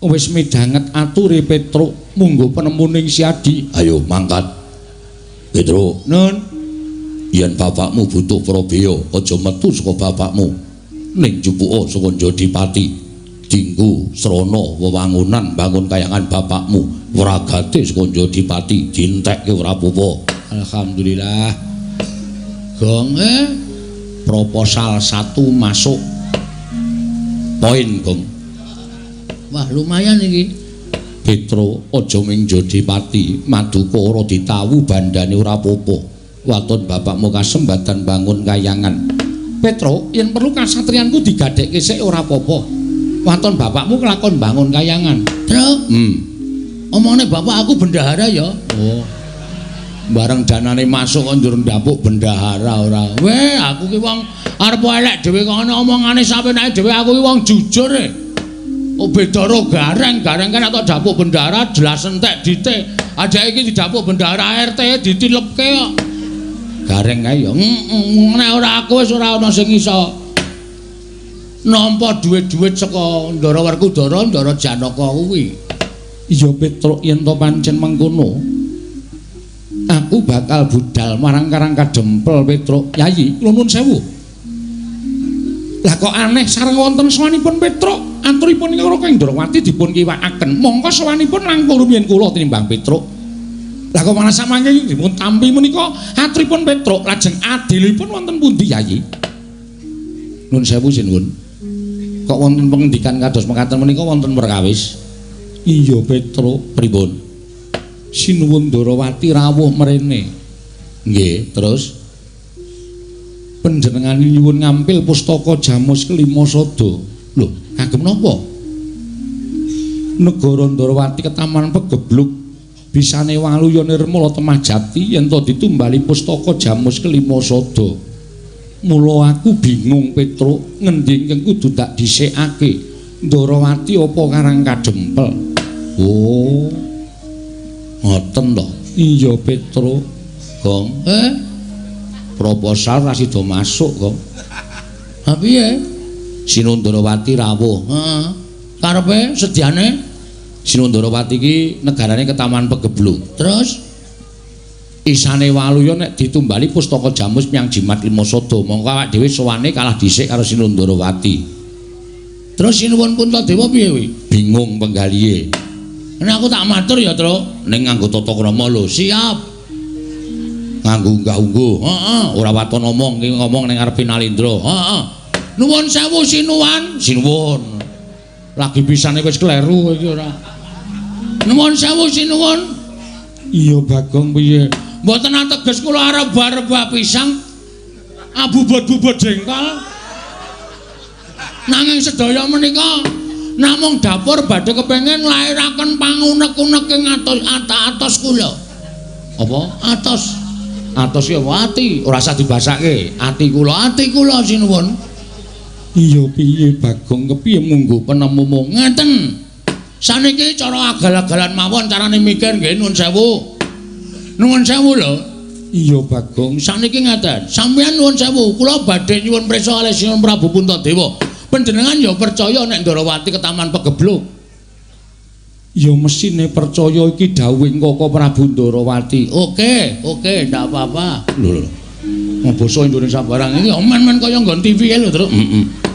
Wis midhanget ature Petruk munggo penemuning Siadi. Ayo mangkat. Petruk nun. Yen bapakmu butuh prabeya aja metu saka bapakmu ning jupuka saka Jodipati dinggo srana wewangunan bangun kayangan bapakmu wragate saka Jodipati dientekke ora apa-apa. Alhamdulillah. Gong proposal 1 masuk poin Gong. Wah lumayan iki. Petro aja ming Jodipati maduka ora ditawu bandane ora apa-apa. Waton bapakmu kasembatan bangun kayangan. Petro, yen perlu kasatriyanku digadhekke sik ora apa-apa. Waton bapakmu kelakon bangun kayangan. Truk. Omongane bapak aku bendahara ya. Oh. Bareng danane masuk kok njur ndapuk bendahara ora. Weh, aku ki wong arep elek dhewe kok ana omongane sapenake dhewe aku ki wong jujur e. Oh beda ro gareng, gareng kan nek dapuk bendahara jelas entek dite. Ajake iki didapuk bendahara RT ditilepke kok. Gareng kae ya. Nek ora aku wis ora ana sing iso nampa dhuwit-dhuwit saka Ndara Werkudara, Ndara Janaka kuwi. Iya Petruk yen to pancen mengkono. Aku bakal budal marang Karang Kadempel Petruk. Yayi, kula nuwun sewu. Lah kok aneh sareng wonten sowanipun Petruk, aturipun ingkang Raka Indrawati dipun kiwakaken. Mongko sowanipun langkung rumiyin kula tinimbang Petruk. Lah kok malah samangke dipun tampi menika atripun Petruk lajeng adilipun wonten pundi Yayi? Nun sewu sinuwun. Kok wonten pengendikan kados mekaten menika wonten perkawis? Iya Petruk, pripun? Sinuwun Ndarawati rawuh mrene. Nggih, terus panjenengane nyuwun ngampil pustaka Jamus Kelima Sada. Lho, kagem napa? Negara Ndarawati ketaman pegebluk bisane waluya nirmala temah jati yen to ditumbali pustaka Jamus Kelima Sada. Mula aku bingung Petruk, ngendi ingkang kudu tak dhisikake? Ndarawati apa Karang Kadempel? Oh. Ngoten to. Iya Petruk. Gong, proposal ra sida masuk, Gong. Ha piye? Sinundrawati rawuh. Heeh. Karepe sediane Sinundrawati iki negarane ketaman pegebluk. Terus isane waluya nek ditumbali pustaka Jamus menyang Jimat Lima Sada, mongko awak dhewe sowane kalah dhisik karo Sinundrawati. Terus Sinuwun Puntadewa piye kuwi? Bingung penggalihe. Nek aku tak matur ya, Truk, ning nganggo tata krama lho. Siap. Nganggo unggah-ungguh. Heeh, ora waton ngomong, iki ngomong ning ngarepe Nalendra. Heeh. Nuwun sewu sinuwan, sinuwun. Lagi pisane wis kleru iki ora. Nuwun sewu sinuwun. Iya Bagong piye? Mboten ateges kula arep rebah pisang. Abubut-bubut jengkol. Nanging sedaya menika namung dapur badhe kepengin nglairaken pangunek-unek ing atos kula. Apa? Atos. Atos ki apa ati? Ora usah dibasake. Ati kula sinuwun. Iya piye Bagong kepiye munggo penemumu? Ngeten. Saniki cara agal-agalan mawon carane mikir nggih nuwun sewu. Nuwun sewu lho. Iya Bagong, saniki ngeten. Sampeyan nuwun sewu, kula badhe nyuwun prisa kalih Sinuwun Prabu Puntadewa. Panjenengan ya percaya nek Ndarawati ketaman pegebluk? Ya mesine percaya iki dawuhing Koko Prabu Ndarawati. Oke, oke, ndak apa-apa. Lho lho. Basa Indonesia barang iki men-men kaya nggon TV lho, Truk. Heeh.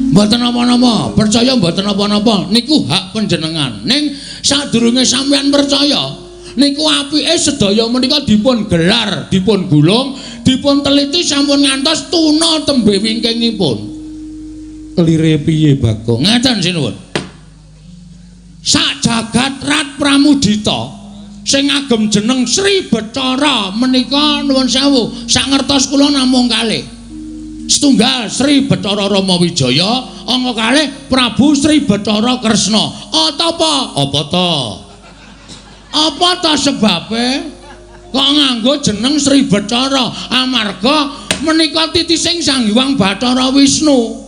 Mboten napa-napa, percaya mboten napa-napa, niku hak panjenengan. Ning sadurunge sampeyan percaya, niku apike sedaya menika dipun gelar, dipun gulung, dipun teliti sampun ngantos tuna tembe wingkingipun. Lire piye Bagong? Ngaten sinuwun. Sak jagat Rat Pramudita sing ngagem jeneng Sri Bathara menika nuwun sewu, sak ngertos kula namung kalih. Setunggal Sri Bathara Rama Wijaya, angka kalih Prabu Sri Bathara Kresna. Apa? Apa ta? Apa ta sebabe kok nganggo jeneng Sri Bathara? Amarga menika titising Sang Hyang Bathara Wisnu.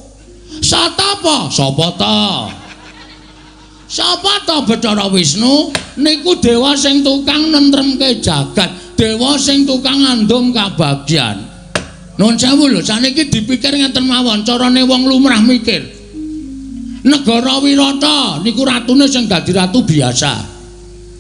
Satapa? Sapa ta? Sapa ta Bathara Wisnu? Niku dewa sing tukang nentremke jagat, dewa sing tukang ngandum kabagyan. Nuwun sewu lho, saniki dipikir ngeten mawon, carane wong lumrah mikir. Negara Wirata niku ratune sing dadi ratu biasa.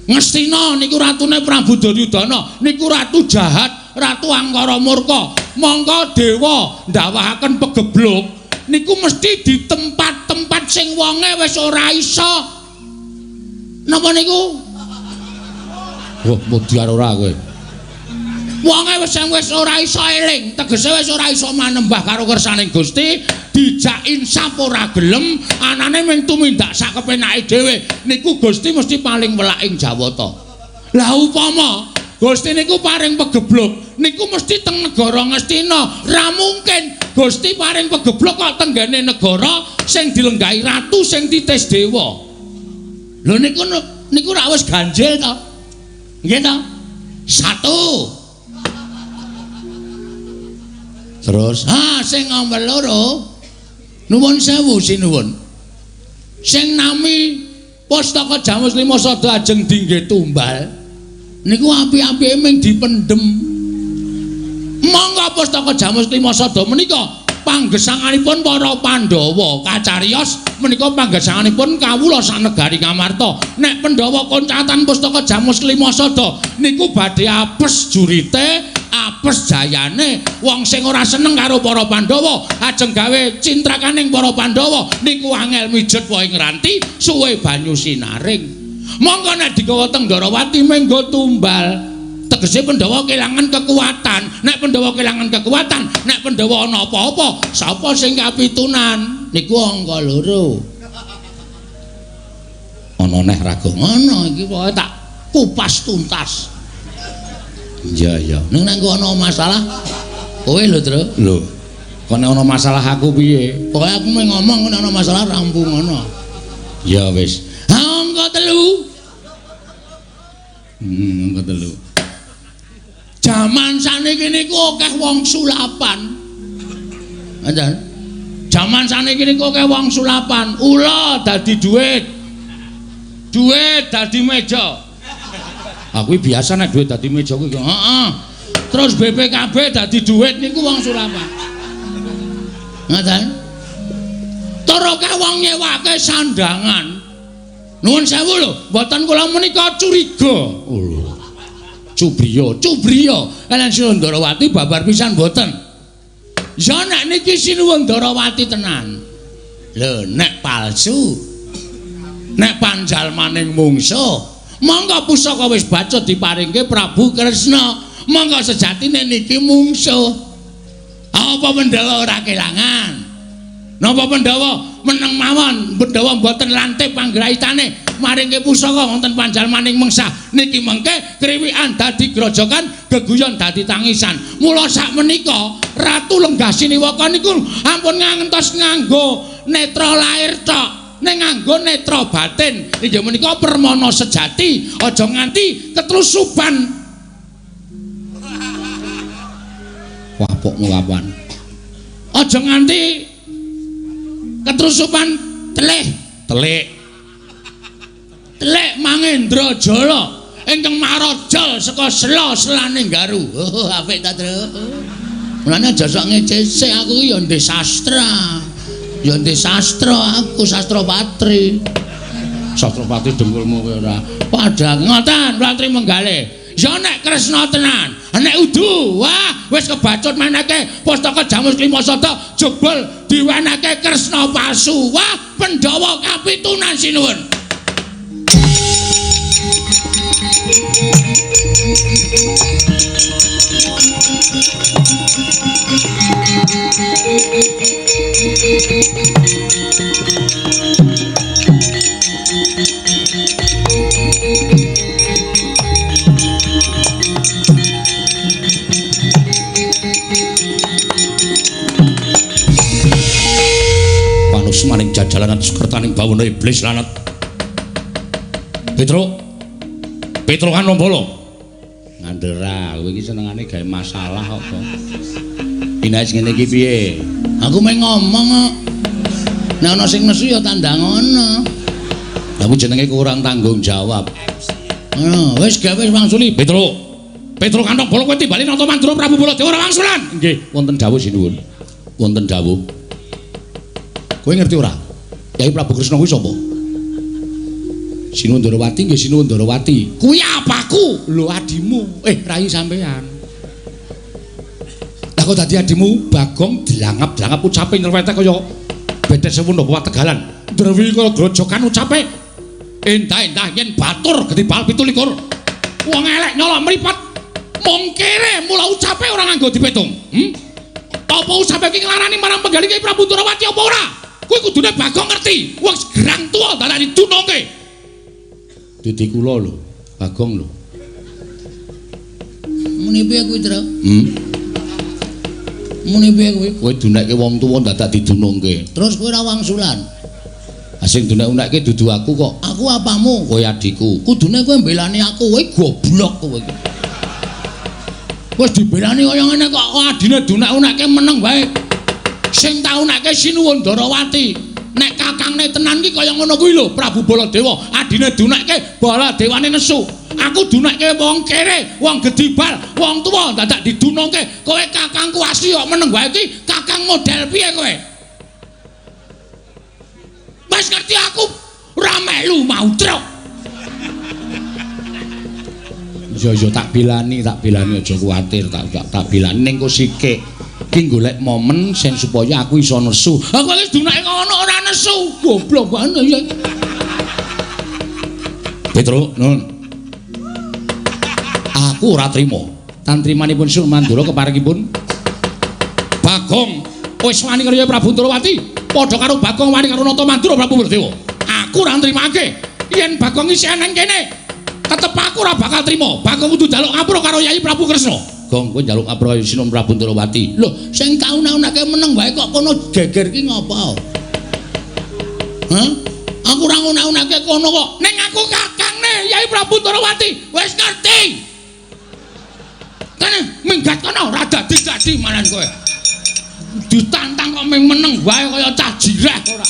Ngastina niku ratune Prabu Duryudana, niku ratu jahat, ratu angkara murka. Mongko dewa ndawahaken pegebluk niku mesti di tempat-tempat sing wonge wis ora iso. Napa niku? Wah, mudyar ora kowe. Wonge wis ora iso eling, tegese wis ora iso manembah karo kersaning Gusti, dijak insaf ora gelem, anane mung tumindak sak kepenake dhewe. Niku Gusti mesti paling welak ing Jawata. Lah upama Gusti niku paring pegebluk, niku mesti teng negara Ngastina. Ra mungkin Gusti paring pegebluk kok tenggene negara sing dilenggahi ratu sing titis dewa. Lho niku niku rak wis ganjil to. Nggih to? Satu. Terus, ha sing nomor loro. Nuwun sewu sinuwun. Sing nami Pustaka Jamus Lima Sada ajeng dingge tumbal. Niku api-apike ming dipendhem. Monggo Pustaka Jamus Lima Sada menika panggesanganipun para Pandhawa kacariyos menika panggesanganipun kawula sanegari Ngamarta. Nek Pandhawa koncatan Pustaka Jamus Lima Sada niku badhe apes jurite, apes jayane. Wong sing ora seneng karo para Pandhawa ajeng gawe cintrakaning para Pandhawa niku angel mijet wae ngranti suwe banyu sinaring. Monggo nek digawa teng Ndarawati menggo tumbal. Tegese Pandhawa kelangan kekuatan. Nek Pandhawa kelangan kekuatan, nek Pandhawa ana apa-apa, sapa sing kapitunan? Niku angka 2. Ana neh Raga. Ngono iki pokoke tak kupas tuntas. Iya iya. Ning nek ana masalah kowe lho, Tru. Lho. Kok nek ana masalah aku piye? Pokoke aku mung ngomong nek ana masalah rampung ngono. Ya wis. Angka 3. Angka 3. Jaman saniki niku akeh wong sulapan. Ngoten. Jaman saniki niku akeh wong sulapan. Ula dadi duit. Duit dadi meja. Aku biasa nek duit dadi meja kuwi. Heeh. Terus BPKB dadi duit niku wong sulapan. Ngoten. Tur akeh wong nyewake sandangan. Nuwun sewu lho, mboten kula menika curiga. Oh. Cubriya, cubriya. Kaliyan Sinuwun Ndarawati babar pisan mboten. Ya nek niki Sinuwun Ndarawati tenan. Lho nek palsu. Nek panjalmaning mungsuh, monggo pusaka wis bacut diparingke Prabu Kresna. Monggo sejatine niki mungsuh. Apa Pandhawa ora kelangan? Napa Pandhawa meneng mawon, Pandhawa mboten lantip panggraitane maringke pusaka wonten panjalmaning mengsah. Niki mengke kriwikan dadi grojokan, geguyon dadi tangisan. Mula sakmenika Ratu Lenggah Siniwaka niku ampun ngantos nganggo netra lair tok, ning nganggo netra batin. Inggih menika permana sejati, aja nganti ketlusuban. Wapokmu kapan? Aja nganti ketrusupan telih telik telik Mangendra Jala ingkang marajal saka sela-selane Garu. Oh, apik ta, Tru? Mulane aja sok ngecese aku ya ndek sastra. Ya ndek sastra aku, sastra patri. Sastra patri dengkulmu kowe ora. Padha ngoten, Ratri Menggale. Ya nek Kresna tenan, nek udu, wah wis kebacut meneke pustaka Jamus Klimasada jebul diwenehke Kresna palsu. Wah, Pandhawa kapitunan sinuwun. Maning jajalanan sukertaning bawana iblis lanat. Petro Petro Kanombolo ngandera kowe iki senengane gawe masalah kok. Inais ngene iki piye? Aku mung ngomong kok. Nek ana sing nesu ya tandang ana. Lah kuwi jenenge kurang tanggung jawab. Ngono, wis gawe wangsuli. Petro Petro Kanombolo kowe timbali nata Mandura Prabu Baladewa ora wangsulan. Nggih, wonten dawuh sinuwun. Wonten dawuh. Kowe ngerti ora? Kyai Prabu Kresna kuwi sapa? Sinuwun Ndarawati nggih Sinuwun Ndarawati. Kuwi apaku? Lho adimu. Rai sampean. Lah kok dadi adimu Bagong dilangap-dilangap ucape nyerwete kaya bedet sewu napa Tegalan. Ndrewi kaya grojokan ucape. Endah-endah yen batur gedhi bal 27. Wong elek nyolok mripat. Mung kere mula ucape ora nganggo dipetung. Apa ucape iki nglarani marang penggalih Kyai Prabu Ndarawati apa ora? Kuwi kudune Bagong ngerti. Wong gerang tuwa dadak didunungke. Dadi kula lho, Bagong lho. Muni piye kuwi, Tru? Muni piye kuwi? Kowe dunekke wong tuwa dadak didunungke. Terus kowe ora wangsulan. Ha sing dunek-unekke dudu aku kok. Aku apamu? Kowe adikku. Kudune kowe mbelani aku, kowe goblok kowe iki. Wis dibelani kaya ngene kok adine dunek-unekke meneng wae. Sing taunake Sinuwun Ndarawati. Nek kakangne tenan ki kaya ngono kuwi lho, Prabu Baladewa. Adine dunekke Baladewane nesu. Aku dunekke wong kere, wong gedibal, wong tuwa dadak didunungke. Kowe kakangku asli kok meneng wae iki, kakang model piye kowe? Wis ngerti aku ora melu mautruk. Iya iya tak bilani aja kuwatir, tak bilani ning kok sikik. Ki golek momen sing supaya aku iso nesu. Aku wis dunake ngono ora nesu. Goblok banget ya. Petro, nun. Aku ora trima. Tantrimanipun Sun Mandura keparengipun Bagong wis wani karo Prabu Ndrawati, padha karo Bagong wani karo Nata Mandura Prabu Baladewa. Aku ora nrimake. Yen Bagong isih nang kene, tetep aku ora bakal trima. Bagong kudu njaluk ngapura karo Yayi Prabu Kresna. Gong, kowe njaluk ngapura Sinuwun Prabu Ndrawati. Lho, sing tak una-unake meneng wae kok kono geger ki ngopo? Hah? Aku ora nguna-unake kono kok. Ning aku kakangne Yayi Prabu Ndrawati wis ngerti. Kene minggat kono ora dadi-dadi malan kowe. Ditantang kok ming meneng wae kaya cah jireh ora.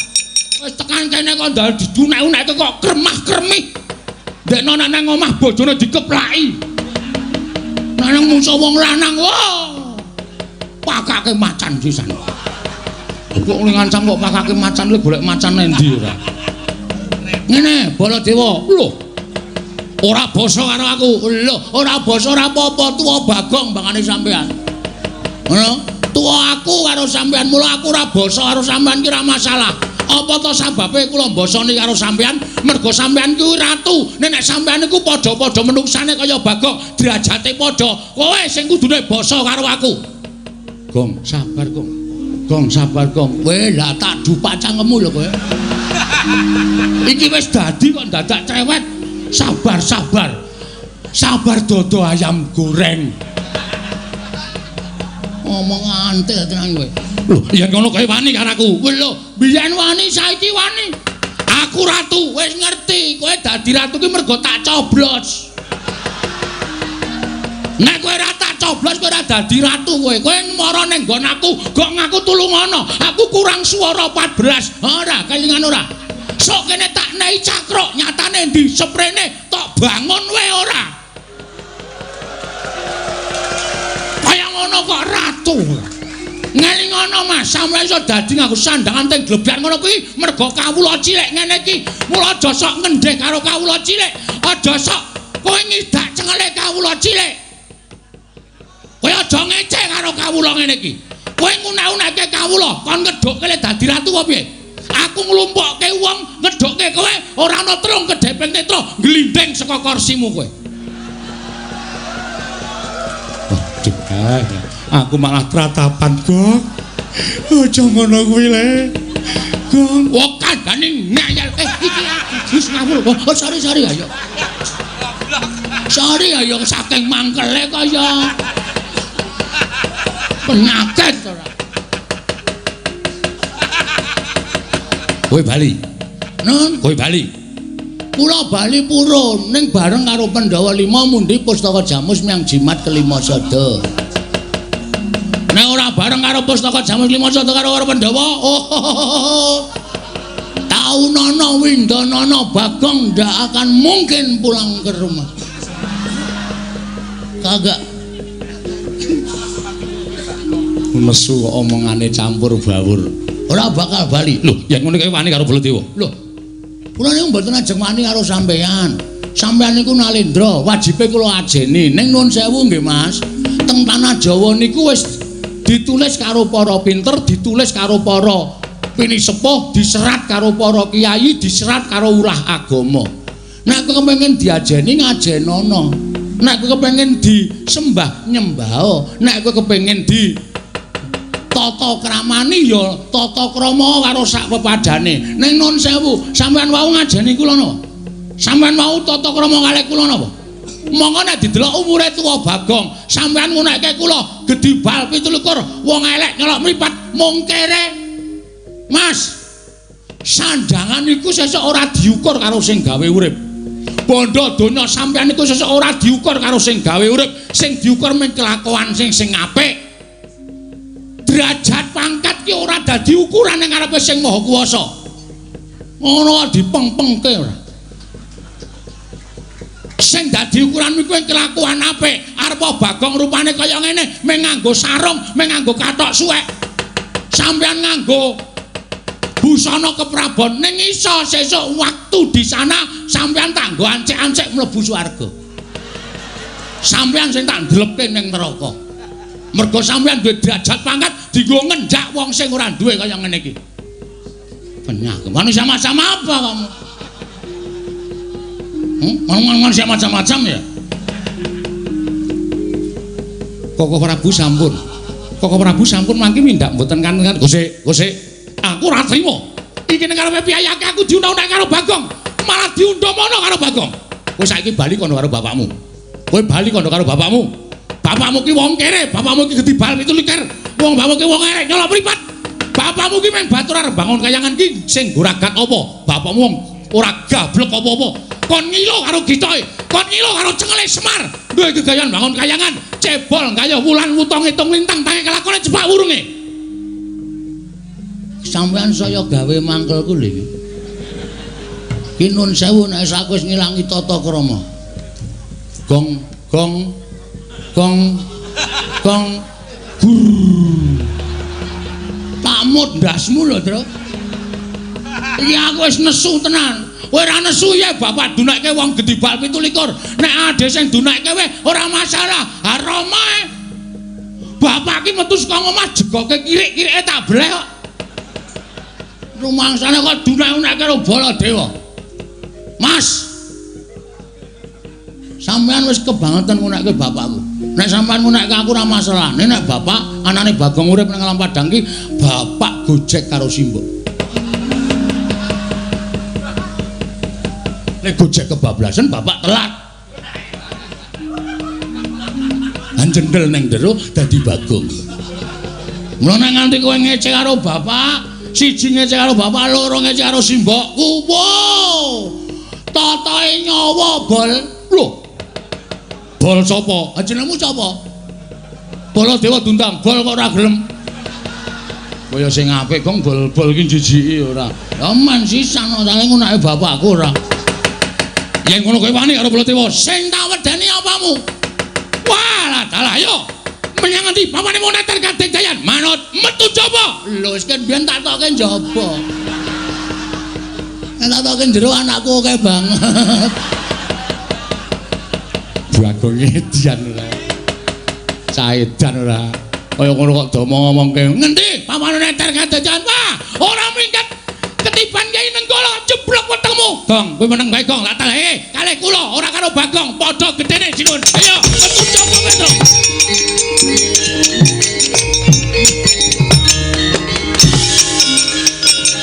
Wis tekan kene kok ndal didunek-uneke kok kremah-kremih. Ndekno nek nang omah bojone dikeplaki. Nang mungso wong lanang, wah. Pakake macan sisan. Kok ngancam kok pakake macan, lho golek macan endi ora? Ngene, Baladewa. Lho. Ora basa karo aku. Lho, ora basa ora apa-apa, tuwa Bagong bangane sampean. Ngono? Tuwa aku karo sampean, mula aku ora basa karo sampean ki ora masalah. Apa to sababe kula mbasani karo sampean? Mergo sampean kuwi ratu. Nek sampean niku padha-padha menungsane kaya Bagong, derajate padha. Kowe sing kudune basa karo aku. Gong, sabar, Gong. Gong, sabar, Gong. Kowe lah tak dupak cangkemmu lho kowe. Iki wis dadi kok dadak cerewet. Sabar, sabar. Sabar dodo ayam goreng. Ngomong antil tenan kowe. Lho, yen ngono kowe wani karo aku. Lho, biyen wani saiki wani. Aku ratu, wis ngerti. Kowe dadi ratu ki mergo tak coblos. Nek kowe ora tak coblos kowe ora dadi ratu kowe. Kowe mara ning nggon aku, gok ngaku tulungono. Aku kurang swara 14. Ora, kelingan ora. Sok kene tak nei cakruk, nyatane ndi seprene tok bangun wae ora. Kaya ngono kok ratu. Ngelingono Mas, sampeyan iso dadi nganggo sandangan teng glebyar ngono kuwi mergo kawula cilik ngene iki. Mula aja sok ngendheh karo kawula cilik, aja sok kowe ngidak cengele kawula cilik. Kowe aja ngece karo kawula ngene iki. Kowe nguna-unake kawula, kon ngedhukke le dadi ratu apa piye? Aku nglumpukke wong ngedhukke kowe ora ana telung kedheping netra glindhing saka kursimu kowe. Waduh, aku malah tratapan, Gong. Aja ngono kuwi le. Gong, wong kandhane ngayal. Iki wis ngawur. Oh, sorry sorry ayo. Sorry ayo saking mangkele kaya penyakit ora. Kowe bali. Nun, kowe bali. Kula bali purun ning bareng karo Pandhawa 5 mundi pustaka Jamus miyang jimat kelima sada. Nek ora bareng karo pustaka Jamus lima sada karo Pandhawa, oh. Taunana windanana Bagong ndak akan mungkin pulang ke rumah. Kagak. Nesu kok omongane campur bawur. Ora bakal bali. Lho, yen ngono kae wani karo Baladewa. Lho. Kula niku mboten ajeng wani karo sampeyan. Sampeyan niku nalendra, wajibe kula ajeni. Ning nuwun sewu nggih, Mas. Teng tanah Jawa niku wis ditulis karo para pinter, ditulis karo para pinisepuh, diserat karo para kiai, diserat karo ulah agama. Nek kowe kepengin diajeni ngajenono. Nek kowe kepengin disembah nyembah. Nek kowe kepengin di tata kramani ya tata krama karo sak pepadane. Ning nuwun sewu, sampeyan wau ngajeni kula napa? Sampeyan wau tata krama kalih kula napa? Monggo nek didelok umure tuwa Bagong, sampeyan ngunekke kula gedhi bal 27, wong elek nyelok mripat mungkere. Mas, sandangan iku sesuk ora diukur karo sing gawe urip. Bondo donya sampeyan iku sesuk ora diukur karo sing gawe urip, sing diukur mung kelakuan sing sing apik. Derajat pangkat ki ora dadi ukuran ning ngarepe sing Maha Kuwasa. Ngono dipengpengke ora. Sing dadi ukuran kuwi kelakuan apik. Arep Bagong rupane kaya ngene, mung nganggo sarung, mung nganggo kathok suwek. Sampeyan nganggo busana keprabon ning iso sesuk waktu di sana sampeyan tak nggo ancik-ancik mlebu swarga. Sampeyan sing tak ndlepke ning neraka. Mergo sampeyan duwe derajat pangkat dienggo ngenjak wong sing ora duwe kaya ngene iki. Penyakit. Manusia macam apa kamu? Manusia macam-macam ya? Koko Prabu sampun. Koko Prabu sampun mangke mindak mboten kanten. Gosek, gosek. Aku ora trima. Iki ning karepe piyayake aku diundang-undang karo Bagong. Malah diundang mono karo Bagong. Kowe saiki bali kono karo bapakmu. Kowe bali kono karo bapakmu. Bapakmu ki wong kere, bapakmu ki gedibal 27. Wong bapakmu ki wong erek nyolok mripat. Bapakmu ki mung batur arep bangun kayangan ki sing goragat apa? Bapakmu wong ora gablek apa-apa. Kon ngilo karo gitoe, kon ngilo karo cengele Semar. Duwe gegayan bangun kayangan, cebol gaya wulan wutong ngitung lintang tangi kelakone jepak wurunge. Sampeyan saya gawe mangkelku lho iki. Ki nun sewu nek aku wis ngilangi tata krama. Gong gong gong gong gur. Tak mut ndasmu lho, Tru. Iki aku wis nesu tenan. Kowe ora nesu ya bapak dunekke wong gedibal 27. Nek ade sing dunekke wae ora masalah. Ha Rama bapak ki metu saka omah jegoke kirik-kirike tak bleh kok. Rumangsane kok dunek-unekke karo Baladewa. Mas. Sampeyan wis kebangetan ngunekke bapakku. Nek sampeyan ngunekke aku ora masalah. Nek bapak anane Bagong urip nang alam padang ki bapak gojek karo simbok. Nek gojek kebablasan bapak telat. Anjendel neng jero dadi Bagong. Mula nek nganti kowe ngece karo bapak, siji ngece karo bapak, loro ngece karo simbokku. Wow. Totoe nyawa bol. Lho. Bol sapa? Jenengmu sapa? Baladewa diundang, bol kok ora gelem. Kaya sing apik gong bol-bol iki jijiki ora. Ya men sisan saling ngunake bapakku ora. Yen ngono kowe wani karo Baladewa, sing tak wedeni apamu? Wah, dalah yo. Menyang ngendi papane moneter kadeng jayan? Manut metu jaba. Lho, wis kan biyen tak tokke njaba. Nek tak tokke jero anakku akeh banget. Bagong edian ora. Caedan ora. Kaya ngono kok do ngomongke. Ngendi papane neter kadeng jayan? Wah, ora minggat. Ketiban Kyai Nenggala jeblok wetengmu. Gong, kowe meneng bae Gong, tak telehe. Kalih kula ora karo Bagong, padha gedene Jinun. Ayo, metu jaba Petro.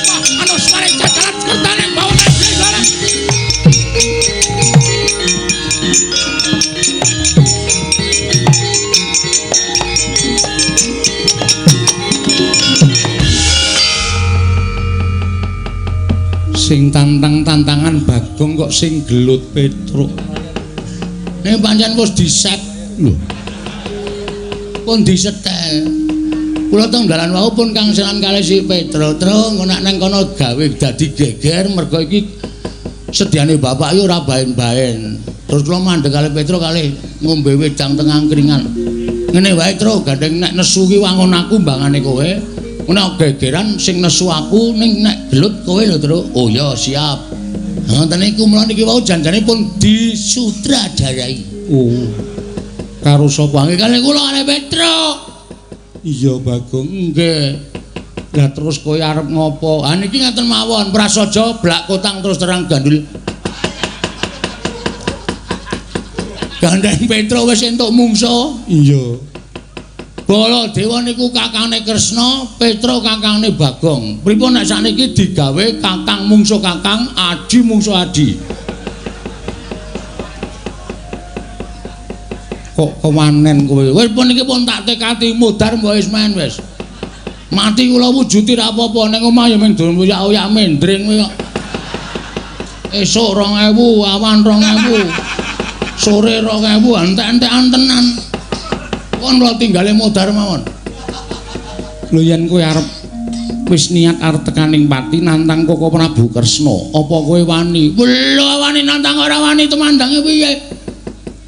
Wah, ana swara cacaran kertane bawa negara. Sing tantang-tantangan Bagong kok sing gelut Petruk. Nek pancen wis diset lho. Pun disetel. Kula teng dalan wau pun kangselan kalih si Petruk. Truk engko nek nang kono gawe dadi geger mergo iki sediane bapak iki ora baen-baen. Terus kula mandeg kalih Petruk kalih ngombe wedang teng angkringan. Ngene wae Truk, gandeng nek nesu ki wangun aku mbangane kowe. Nek gegeran sing nesu aku ning nek gelut kowe lho Truk. Oh ya siap. Ngoten niku mula niki wau janjane pun disutradarai. Oh. Karo sapa? Nggih kalih kula kalih Petruk. Iya Bagong. Nggih. Lah terus kowe arep ngopo? Ha niki ngaten mawon, prasaja blak kotang terus terang gandul. Gandeng Petruk wis entuk mungsa. Iya. Baladewa niku kakangne Kresna, Petruk kakangne Bagong. Pripun nek sakniki digawe kakang mungsuh kakang, adi mungsuh adi. Kok kewanen kowe? Wis pun niki pun tak tekati mudhar mbok wis men wis. Mati kula wujuti ra apa-apa ning omah ya mung oyak-oyak mendring kowe kok. Esuk 2000, awan 2000. Sore 2000, entek-entekan tenan. Kon kula tinggale modar mawon. Lho yen kowe arep wis niat arep tekaning pati nantang Koko Prabu Kresna, apa kowe wani? Lho wani nantang ora wani tumandange piye?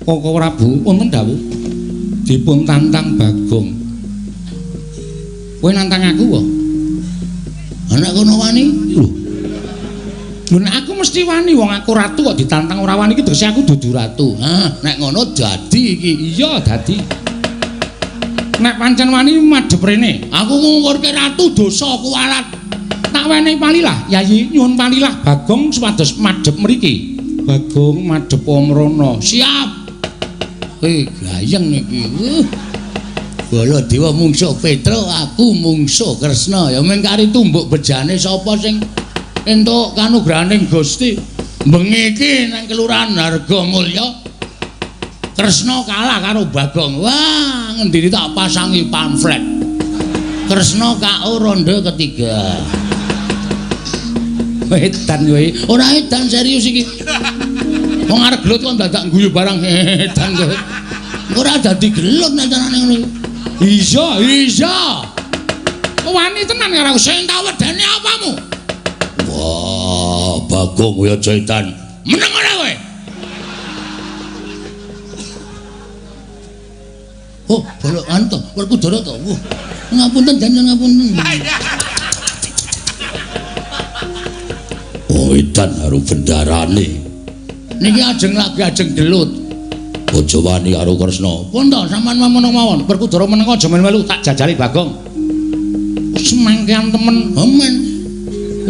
Koko Prabu wonten dawuh dipun tantang Bagong. Kowe nantang aku kok? Nek kono wani? Lho. Lho nek aku mesti wani wong aku ratu kok ditantang ora wani iki tegese aku dudu ratu. Hah, nek ngono dadi iki. Iya, dadi. Nek pancen wani madhep rene. Aku ngungkurke ratu dosa kuwalat. Tak wenehi palilah, Yayi, nyuwun palilah Bagong supados madhep mriki. Bagong madhep mrono. Siap. Gayeng iki. Baladewa mungsuh Petruk, aku mungsuh Kresna. Ya mung kari tumbuk bejane sapa sing entuk kanugrahaning Gusti. Bengi iki nang Kelurahan Hargomulya Kresna kalah karo Bagong. Wah, ngendini tak pasangi pamflet. Kresna KO ronde ketiga. Edan kowe. Ora edan, serius iki. Wong arep gelut kok dadak guyu barang edan kowe. Ora dadi gelut nek carane ngono iki. Iya, iya. Wani tenan karo aku sing tak wedeni apamu? Wah, Bagong kowe aja edan. Meneng ora kowe? Oh, bolok anu to, Werkudara to. Wah, ngapunten jangan ngapunten. Oh, edan karo bendarane. Niki ajeng lagi ajeng gelut. Aja wani karo Kresna. Pun to, sampean meneng mawon. Werkudara meneng aja melu tak jajali Bagong. Semangkean temen. Amen.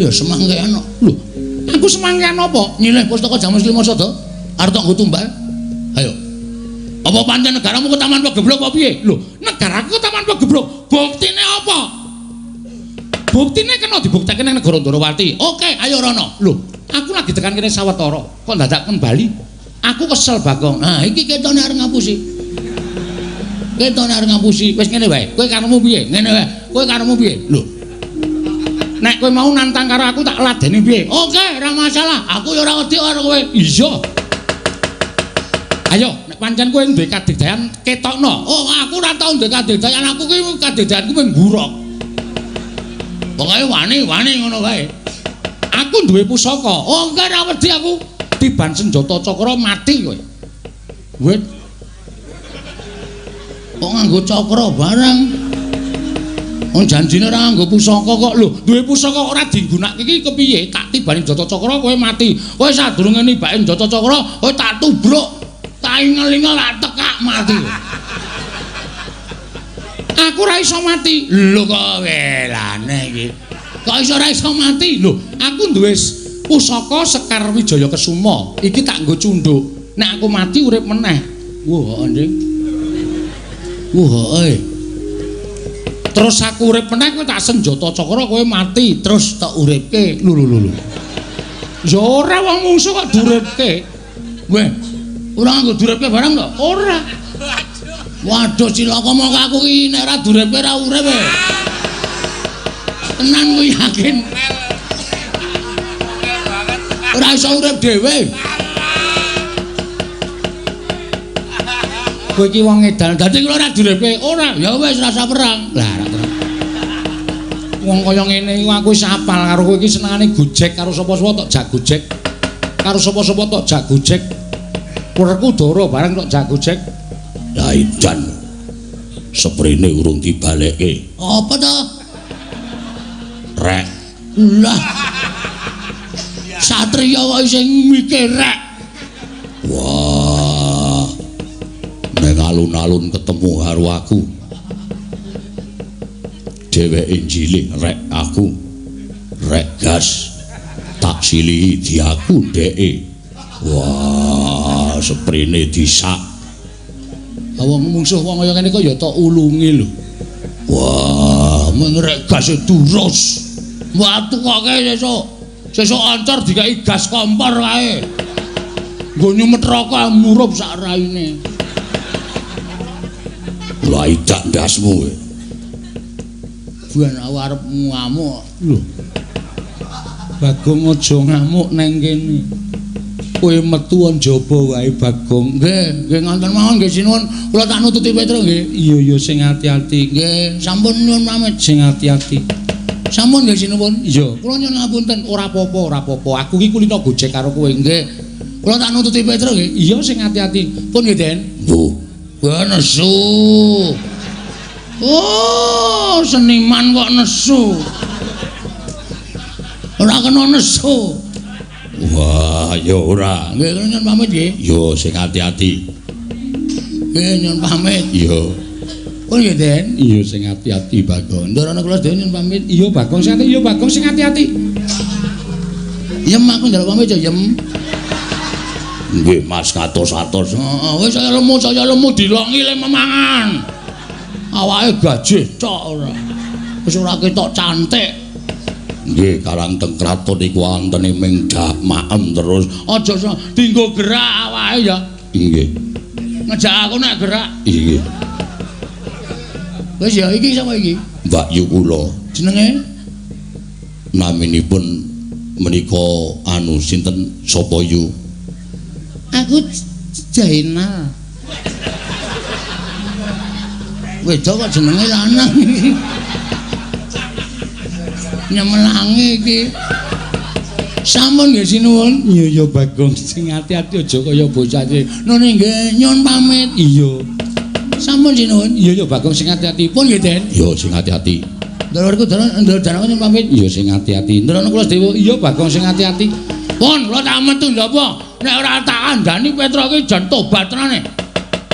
Ya semangkean kok. Lho, aku semangkean apa? Nyilih pustaka Jamus Lima Sada. Arep tok nggo tumbal. Ayo. Apa pancen negaramu ketaman pegeblok apa piye? Lho, negaraku ketaman pegeblok. Buktine apa? Buktine kena dibuktekke nang negara Ndorowati. Oke, ayo rono. Lho, aku lagi tekan kene sawetara, kok dadak kembali? Aku kesel Bagong. Nah, iki ketone arep ngapusi. Ketone arep ngapusi. Wis ngene wae. Kowe karepmu piye? Ngene wae. Kowe karepmu piye? Lho. Nek kowe mau nantang karo aku tak ladeni piye? Oke, ora masalah. Aku ya ora wedi karo kowe. Iya. Ayo, nek pancen kowe duwe kadigdayan ketokno. Oh, aku ora tau duwe kadigdayan. Aku ki kadigdayanku mung ngurok. Pokoke wani-wani ngono wae. Aku duwe pusaka. Oh, enggak ora wedi aku. Tiban senjata cakra mati kowe. Wit. Kok nganggo cakra barang? Wong janjine ora nganggo pusaka kok. Lho, duwe pusaka ora digunakake iki kepiye? Tak tibani senjata cakra kowe mati. Kowe sadurunge nibake senjata cakra, kowe tak tubruk. Tak ingel-ingel tak tekak mati. Aku ora iso mati. Lho kok welane iki. Kok iso ora iso mati? Lho, aku duwe pusaka Sekar Wijaya Kesuma. Iki tak nggo cunduk. Nek aku mati urip meneh. Wah, anjing. Wah, Terus aku urip meneh kowe tak senjata cakra kowe mati, terus tak uripke. Lho lho lho. Ya ora wong mungsuh kok duripke. Weh, ora nganggo duripke barang to? Ora. Waduh cilaka mongko aku iki nek ora duripke ora urip. Tenan kuwi yakin. Ora iso urip dhewe. Kowe iki wong edan. Dadi kula ora duripke. Ora, ya wis rasa perang. Lah ora terus. Wong kaya ngene iku aku wis apal karo kowe iki senengane gojek karo sapa-sapa tok jak gojek. Karo sapa-sapa tok jak gojek. Werkudara bareng tok jak gojek. Lah edan. Seprene urung dibalekke. Apa to? Rek. Lah. Satriya kok isih mikir rek. Wah. Nek alun-alun ketemu karo aku. Dheweke njilih rek aku. Rek gas. Tak silihi diaku ndeke. Wah, seprene disak. Wong mungsuh wong kaya ngene kok ya tok ulungi lho. Wah, mung rek gas durus. Watu kok sesuk. Sesuk ancor dikai gas kompor kae. Nggo nyumet rokok murup sak raine. Lah idak ndasmu kowe. Ben aku arep ngamuk. Lho. Bagong aja ngamuk nang kene. Kowe metu njaba wae Bagong. Nggih, nggih ngonten mawon nggih sinuwun. Kula tak nututi Petruk nggih. Iya iya sing ati-ati. Nggih, sampun nyuwun pamit sing ati-ati. Sampun nggih sinuwun. Iya, kula nyuwun ngapunten. Ora apa-apa, ora apa-apa. Aku iki kulino gojek karo kowe. Nggih. Kula tak nututi Petruk nggih. Iya sing ati-ati. Pun nggih, Den. Lho, kowe nesu. Oh, seniman kok nesu. Ora kena nesu. Wah, ya ora. Nggih, kula nyuwun pamit nggih. Yo sing ati-ati. Nggih, nyuwun pamit. Iya. Pun nggih, Den. Iya sing ati-ati, Bagong. Ndorone kula sedaya nyuwun pamit. Iya, Bagong sing ati. Iya, Bagong sing ati-ati. Yem aku njaluk pamit ya, Yem. Nggih, Mas, ngatos-atos. Heeh, wis saya lemu dilongi le memangan. Awake gajih tok ora. Wis ora ketok cantik. Nggih, karang teng kraton iku wontene ming maem terus. Aja dinggo gerak awake ya. Nggih. Ngejak aku nek gerak. Nggih. Wis ya iki sapa iki? Mbak Yu kula. Jenenge? Naminipun menika anu sinten sapa yu? Aku Jainal. Wedok kok jenenge lanang iki. Nyemelangi iki. Sampun nggih sinuwun. Iya ya Bagong, sing ati-ati aja kaya bocah iki. Nune nggih nyuwun pamit. Iya. Sampun sinuwun. Iya ya Bagong sing ati-ati. Pun nggih Den. Iya sing ati-ati. Ndoro Werkudara, Ndoro Janaka nyuwun pamit. Iya sing ati-ati. Ndoro kula sedewa. Iya Bagong sing ati-ati. Pun kula tak metu napa? Nek ora tak kandhani Petruk iki jan tobat tenane.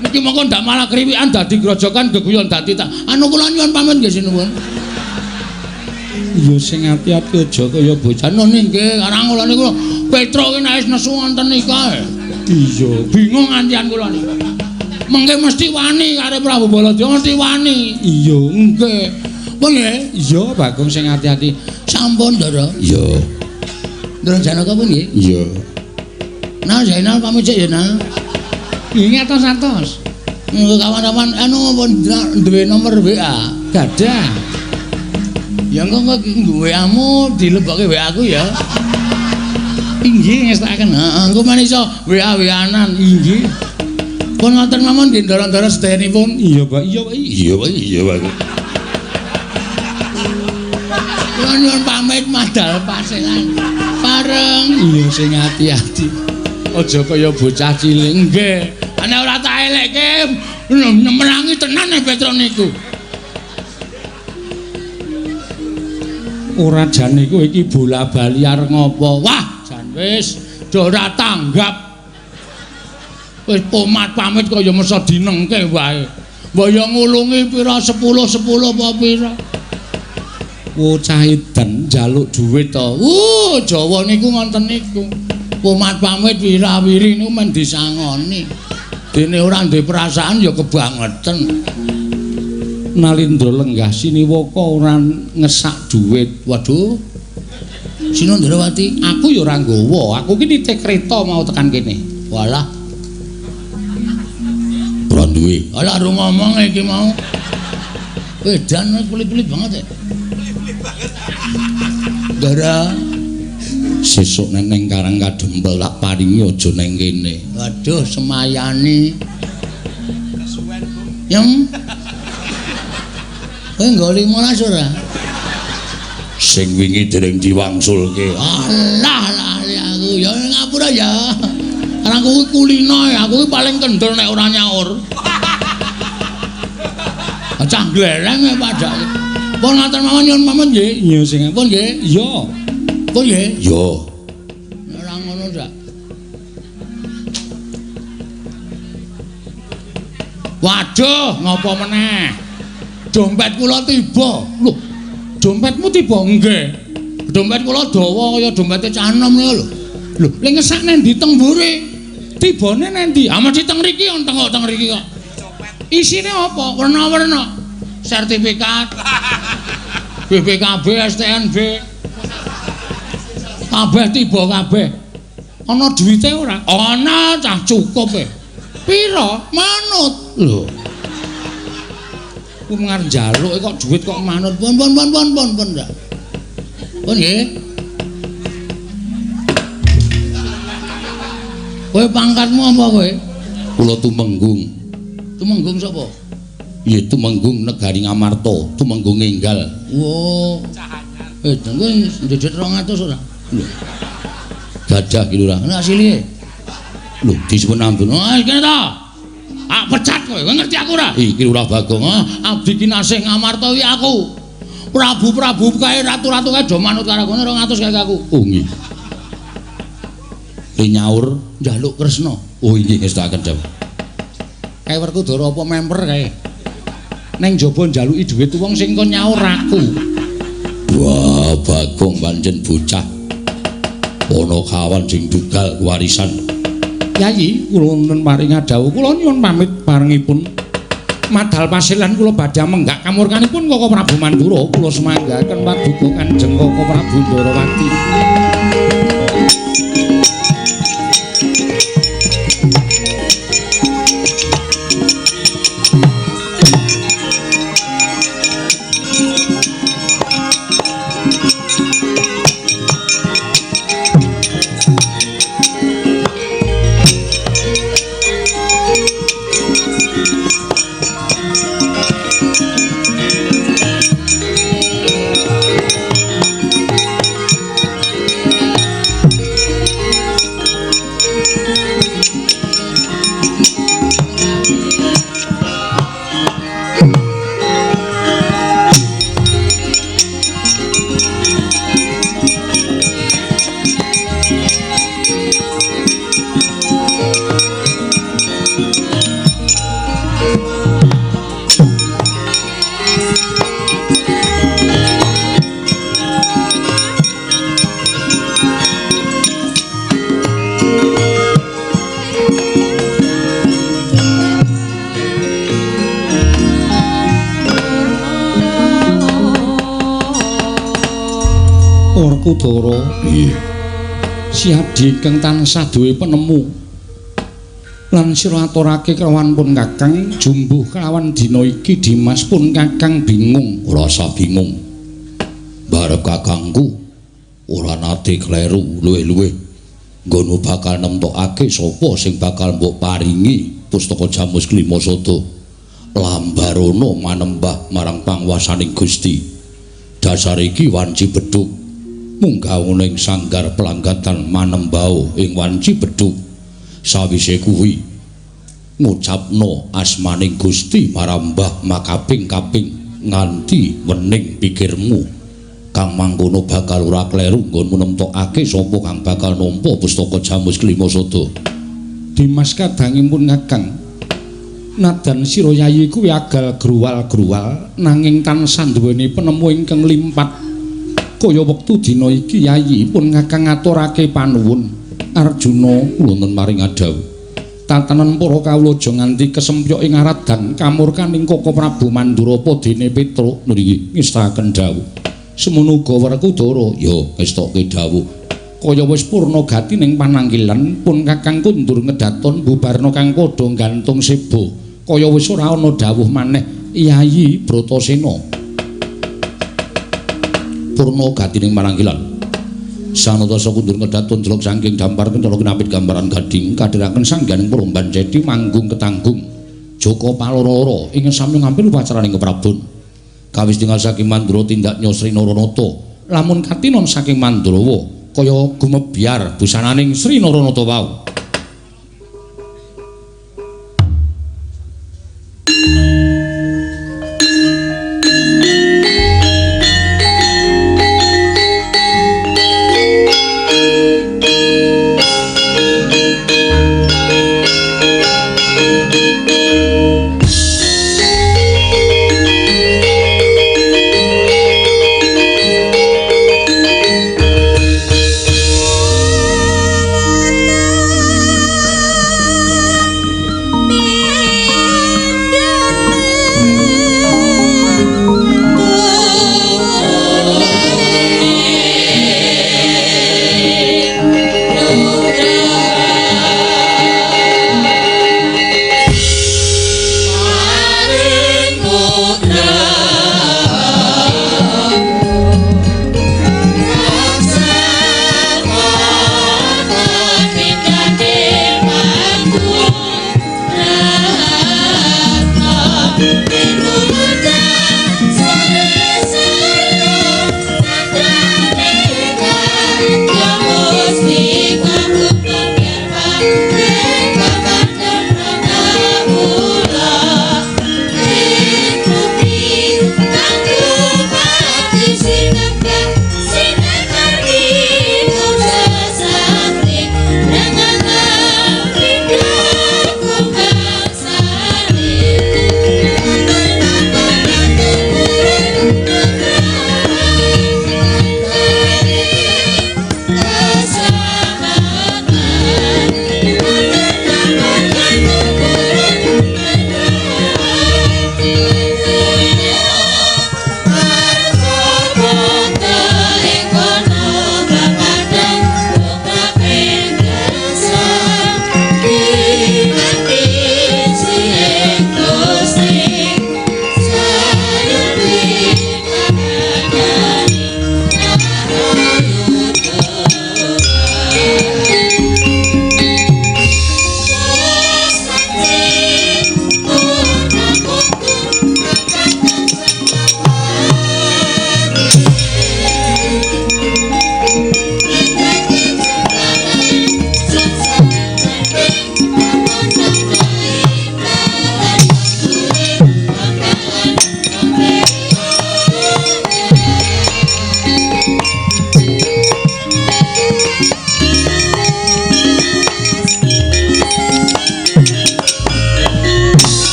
Niki mongko ndak malah kriwikan dadi grojokan geguyon dadi tak. Anu kula nyuwun pamit nggih sinuwun. Iya sing ati-ati aja kaya bocah. Nune nggih, karang kula niku Petruk iki nek wis nesu wonten niku ae. Iya, bingung ngantian kula niku. Mengke mesti wani karo Prabu Baladewa mesti wani. Iya, nggih. Pun nggih. Iya, Bagong sing ati-ati. Sampun, Ndara. Iya. Ndara Janaka pun nggih. Iya. Nah, Zainal pamit sik ya, Nal. Nggih atos-atos. Engko kawan-kawan anu pun duwe nomor WA. Gadah. Ya engko kok WA-mu dilebokke WA aku ya. Inggih ngestakaken. Heeh, engko men iso WA-WA-nan. Inggih. Pun ngoten mawon nggih ndara-ndara sedayanipun. Iya, Pak. Iya, Pak. Iya, Pak. Iya, Pak. Kula nyuwun pamit madal paselan. Pareng. Iya sing ati-ati. Aja kaya bocah cilik. Nggih. Ana ora tak elekke nyemelangi tenan Petruk niku. Ora jane kowe iki bola-bali arep ngopo? Wah, jan wis do ora tanggap. Wis pomat pamit kaya mesa dinengke wae. Mbok ya ngulungi pira 10 10 apa pira. Bocah edan njaluk dhuwit to. Jawa niku ngoten niku. Pomat pamit wirawiri niku men disangoni. Dene ora duwe perasaan ya kebangetan. Nalindra lenggah siniwaka ora ngesak dhuwit. Waduh. Sinundrawati, aku ya ora nggawa. Aku ki nitih kreta mau tekan kene. Walah. Ora duwe. Alah ro ngomong iki mau. Edan pelit-pelit banget ya. Pelit-pelit banget. Ndara sesuk neng Karang Kadempel tak paringi aja neng kene. Waduh, semayani. Kesuwen, Bu. Yang kowe nggo 15 ora? Sing wingi dereng diwangsulke. Alah lali aku ya ngapura ya. Karang kuwi kulino ya, aku paling kendel nek ora nyaur. Cah glereng e padake. Pun ngaten mawon nyuwun pamit nggih. Iya sing pun nggih. Iya. Pun nggih. Iya. Ora ngono dak. Waduh, ngopo meneh? Dompet kula tiba. Lho, dompetmu tiba? Nggih. Dompet kula dawa kaya dompete cah enom niku lho. Lho, lha ngesak nang ndi teng mburi? Tibane nang ndi? Ah mesti teng mriki, teng teng mriki kok. Isine apa? Werna-werna. Sertifikat. BPKB, STNB. Kabeh tiba kabeh. Ana duwite ora? Ana, cah cukup e. Pira? Manut. Lho. Ku ngarep njaluk kok duit kok manut. Pun pun pun pun pun pun. Pun nggih. Kowe pangkatmu apa kowe? Kula Tumenggung. Tumenggung sapa? Ya Tumenggung Negari Ngamarta, Tumenggung Enggal. Oh. Kowe ndedhet 200 ora? Lho. Gadah ki lurah. Ana asile. Lho, disebut ampun. Ah, kene ta. Ah, pecat kowe. Kowe ngerti aku ora? Iki Lurah Bagong. Ah, abdi kinasih Ngamarta iki aku. Prabu-prabu kae ratu-ratu kae do manut karo aku 200 kae aku. Oh nggih. Le nyaur njaluk Kresna. Oh inggih ngestakaken dawuh. Kae Werkudara apa memper kae? Neng jaba njaluki dhuwit wong sing kon nyaur aku. Wah, Bagong pancen bocah. Ponokawan sing dugal warisan. Yayi, kula nuwun paring dawuh, kula nyuwun pamit parengipun. Madal pasilan kula badhe menggak kamurkanipun Koko Prabu Mandura. Kula sumanggaken paduka Kanjeng Koko Prabu Ndarawati. Werkudara, Piye? Siadi ingkang tansah duwe penemu lan sira aturake kelawan pun Kakang jumbuh kelawan dina iki Dimas pun Kakang bingung. Ora usah bingung. Barep kakangku ora nate kleru luwih-luwih nggonmu bakal nemtokake sapa sing bakal mbok paringi pustaka Jamus Klima Sada. Lambarono manembah marang pangwasaning Gusti. Dasar iki wanci bedhug munggah ning sanggar pelanggatan manembao ing wanci bedhug. Sawise kuwi ngucapno asmaning Gusti marambah makaping-kaping nganti wening pikirmu kang mangkono bakal ora kleru nggonmu nemtokake sapa kang bakal nampa pustaka Jamus Klima Sada. Dimas kadangipun Kakang, nadan sira yayi kuwi agal gruwal-gruwal nanging tansah duweni penemu ingkang limpat. Kaya wektu dina iki yayi pun Kakang ngaturake panuwun. Arjuna wonten maring adhawuh. Tatanan para kawula aja nganti kesempyok ing aradang kamurkaning Koko Prabu Mandura apa dene Petruk nriki ngestakaken dawuh. Semono uga Werkudara ya ngestokke dawuh. Kaya wis purna gatining panangkilan pun Kakang kundur ngedaton bubarna kang padha gantung seba. Kaya wis ora ana dawuh maneh Yayi Bratasena. Purna gatining panangkilan. Sanatasa kundur ngedaton jelok saking dampar kencana kinapit gambaran gading kadhiraken sangganing peromban cedi manggung ketanggung Joko Paloro ing sami ngampil upacaraning keprabon. Kawis tinggal saking Mandura tindak Sri Naranata. Lamun katinon saking Mandrawa kaya gumebyar busananing Sri Naranata wau.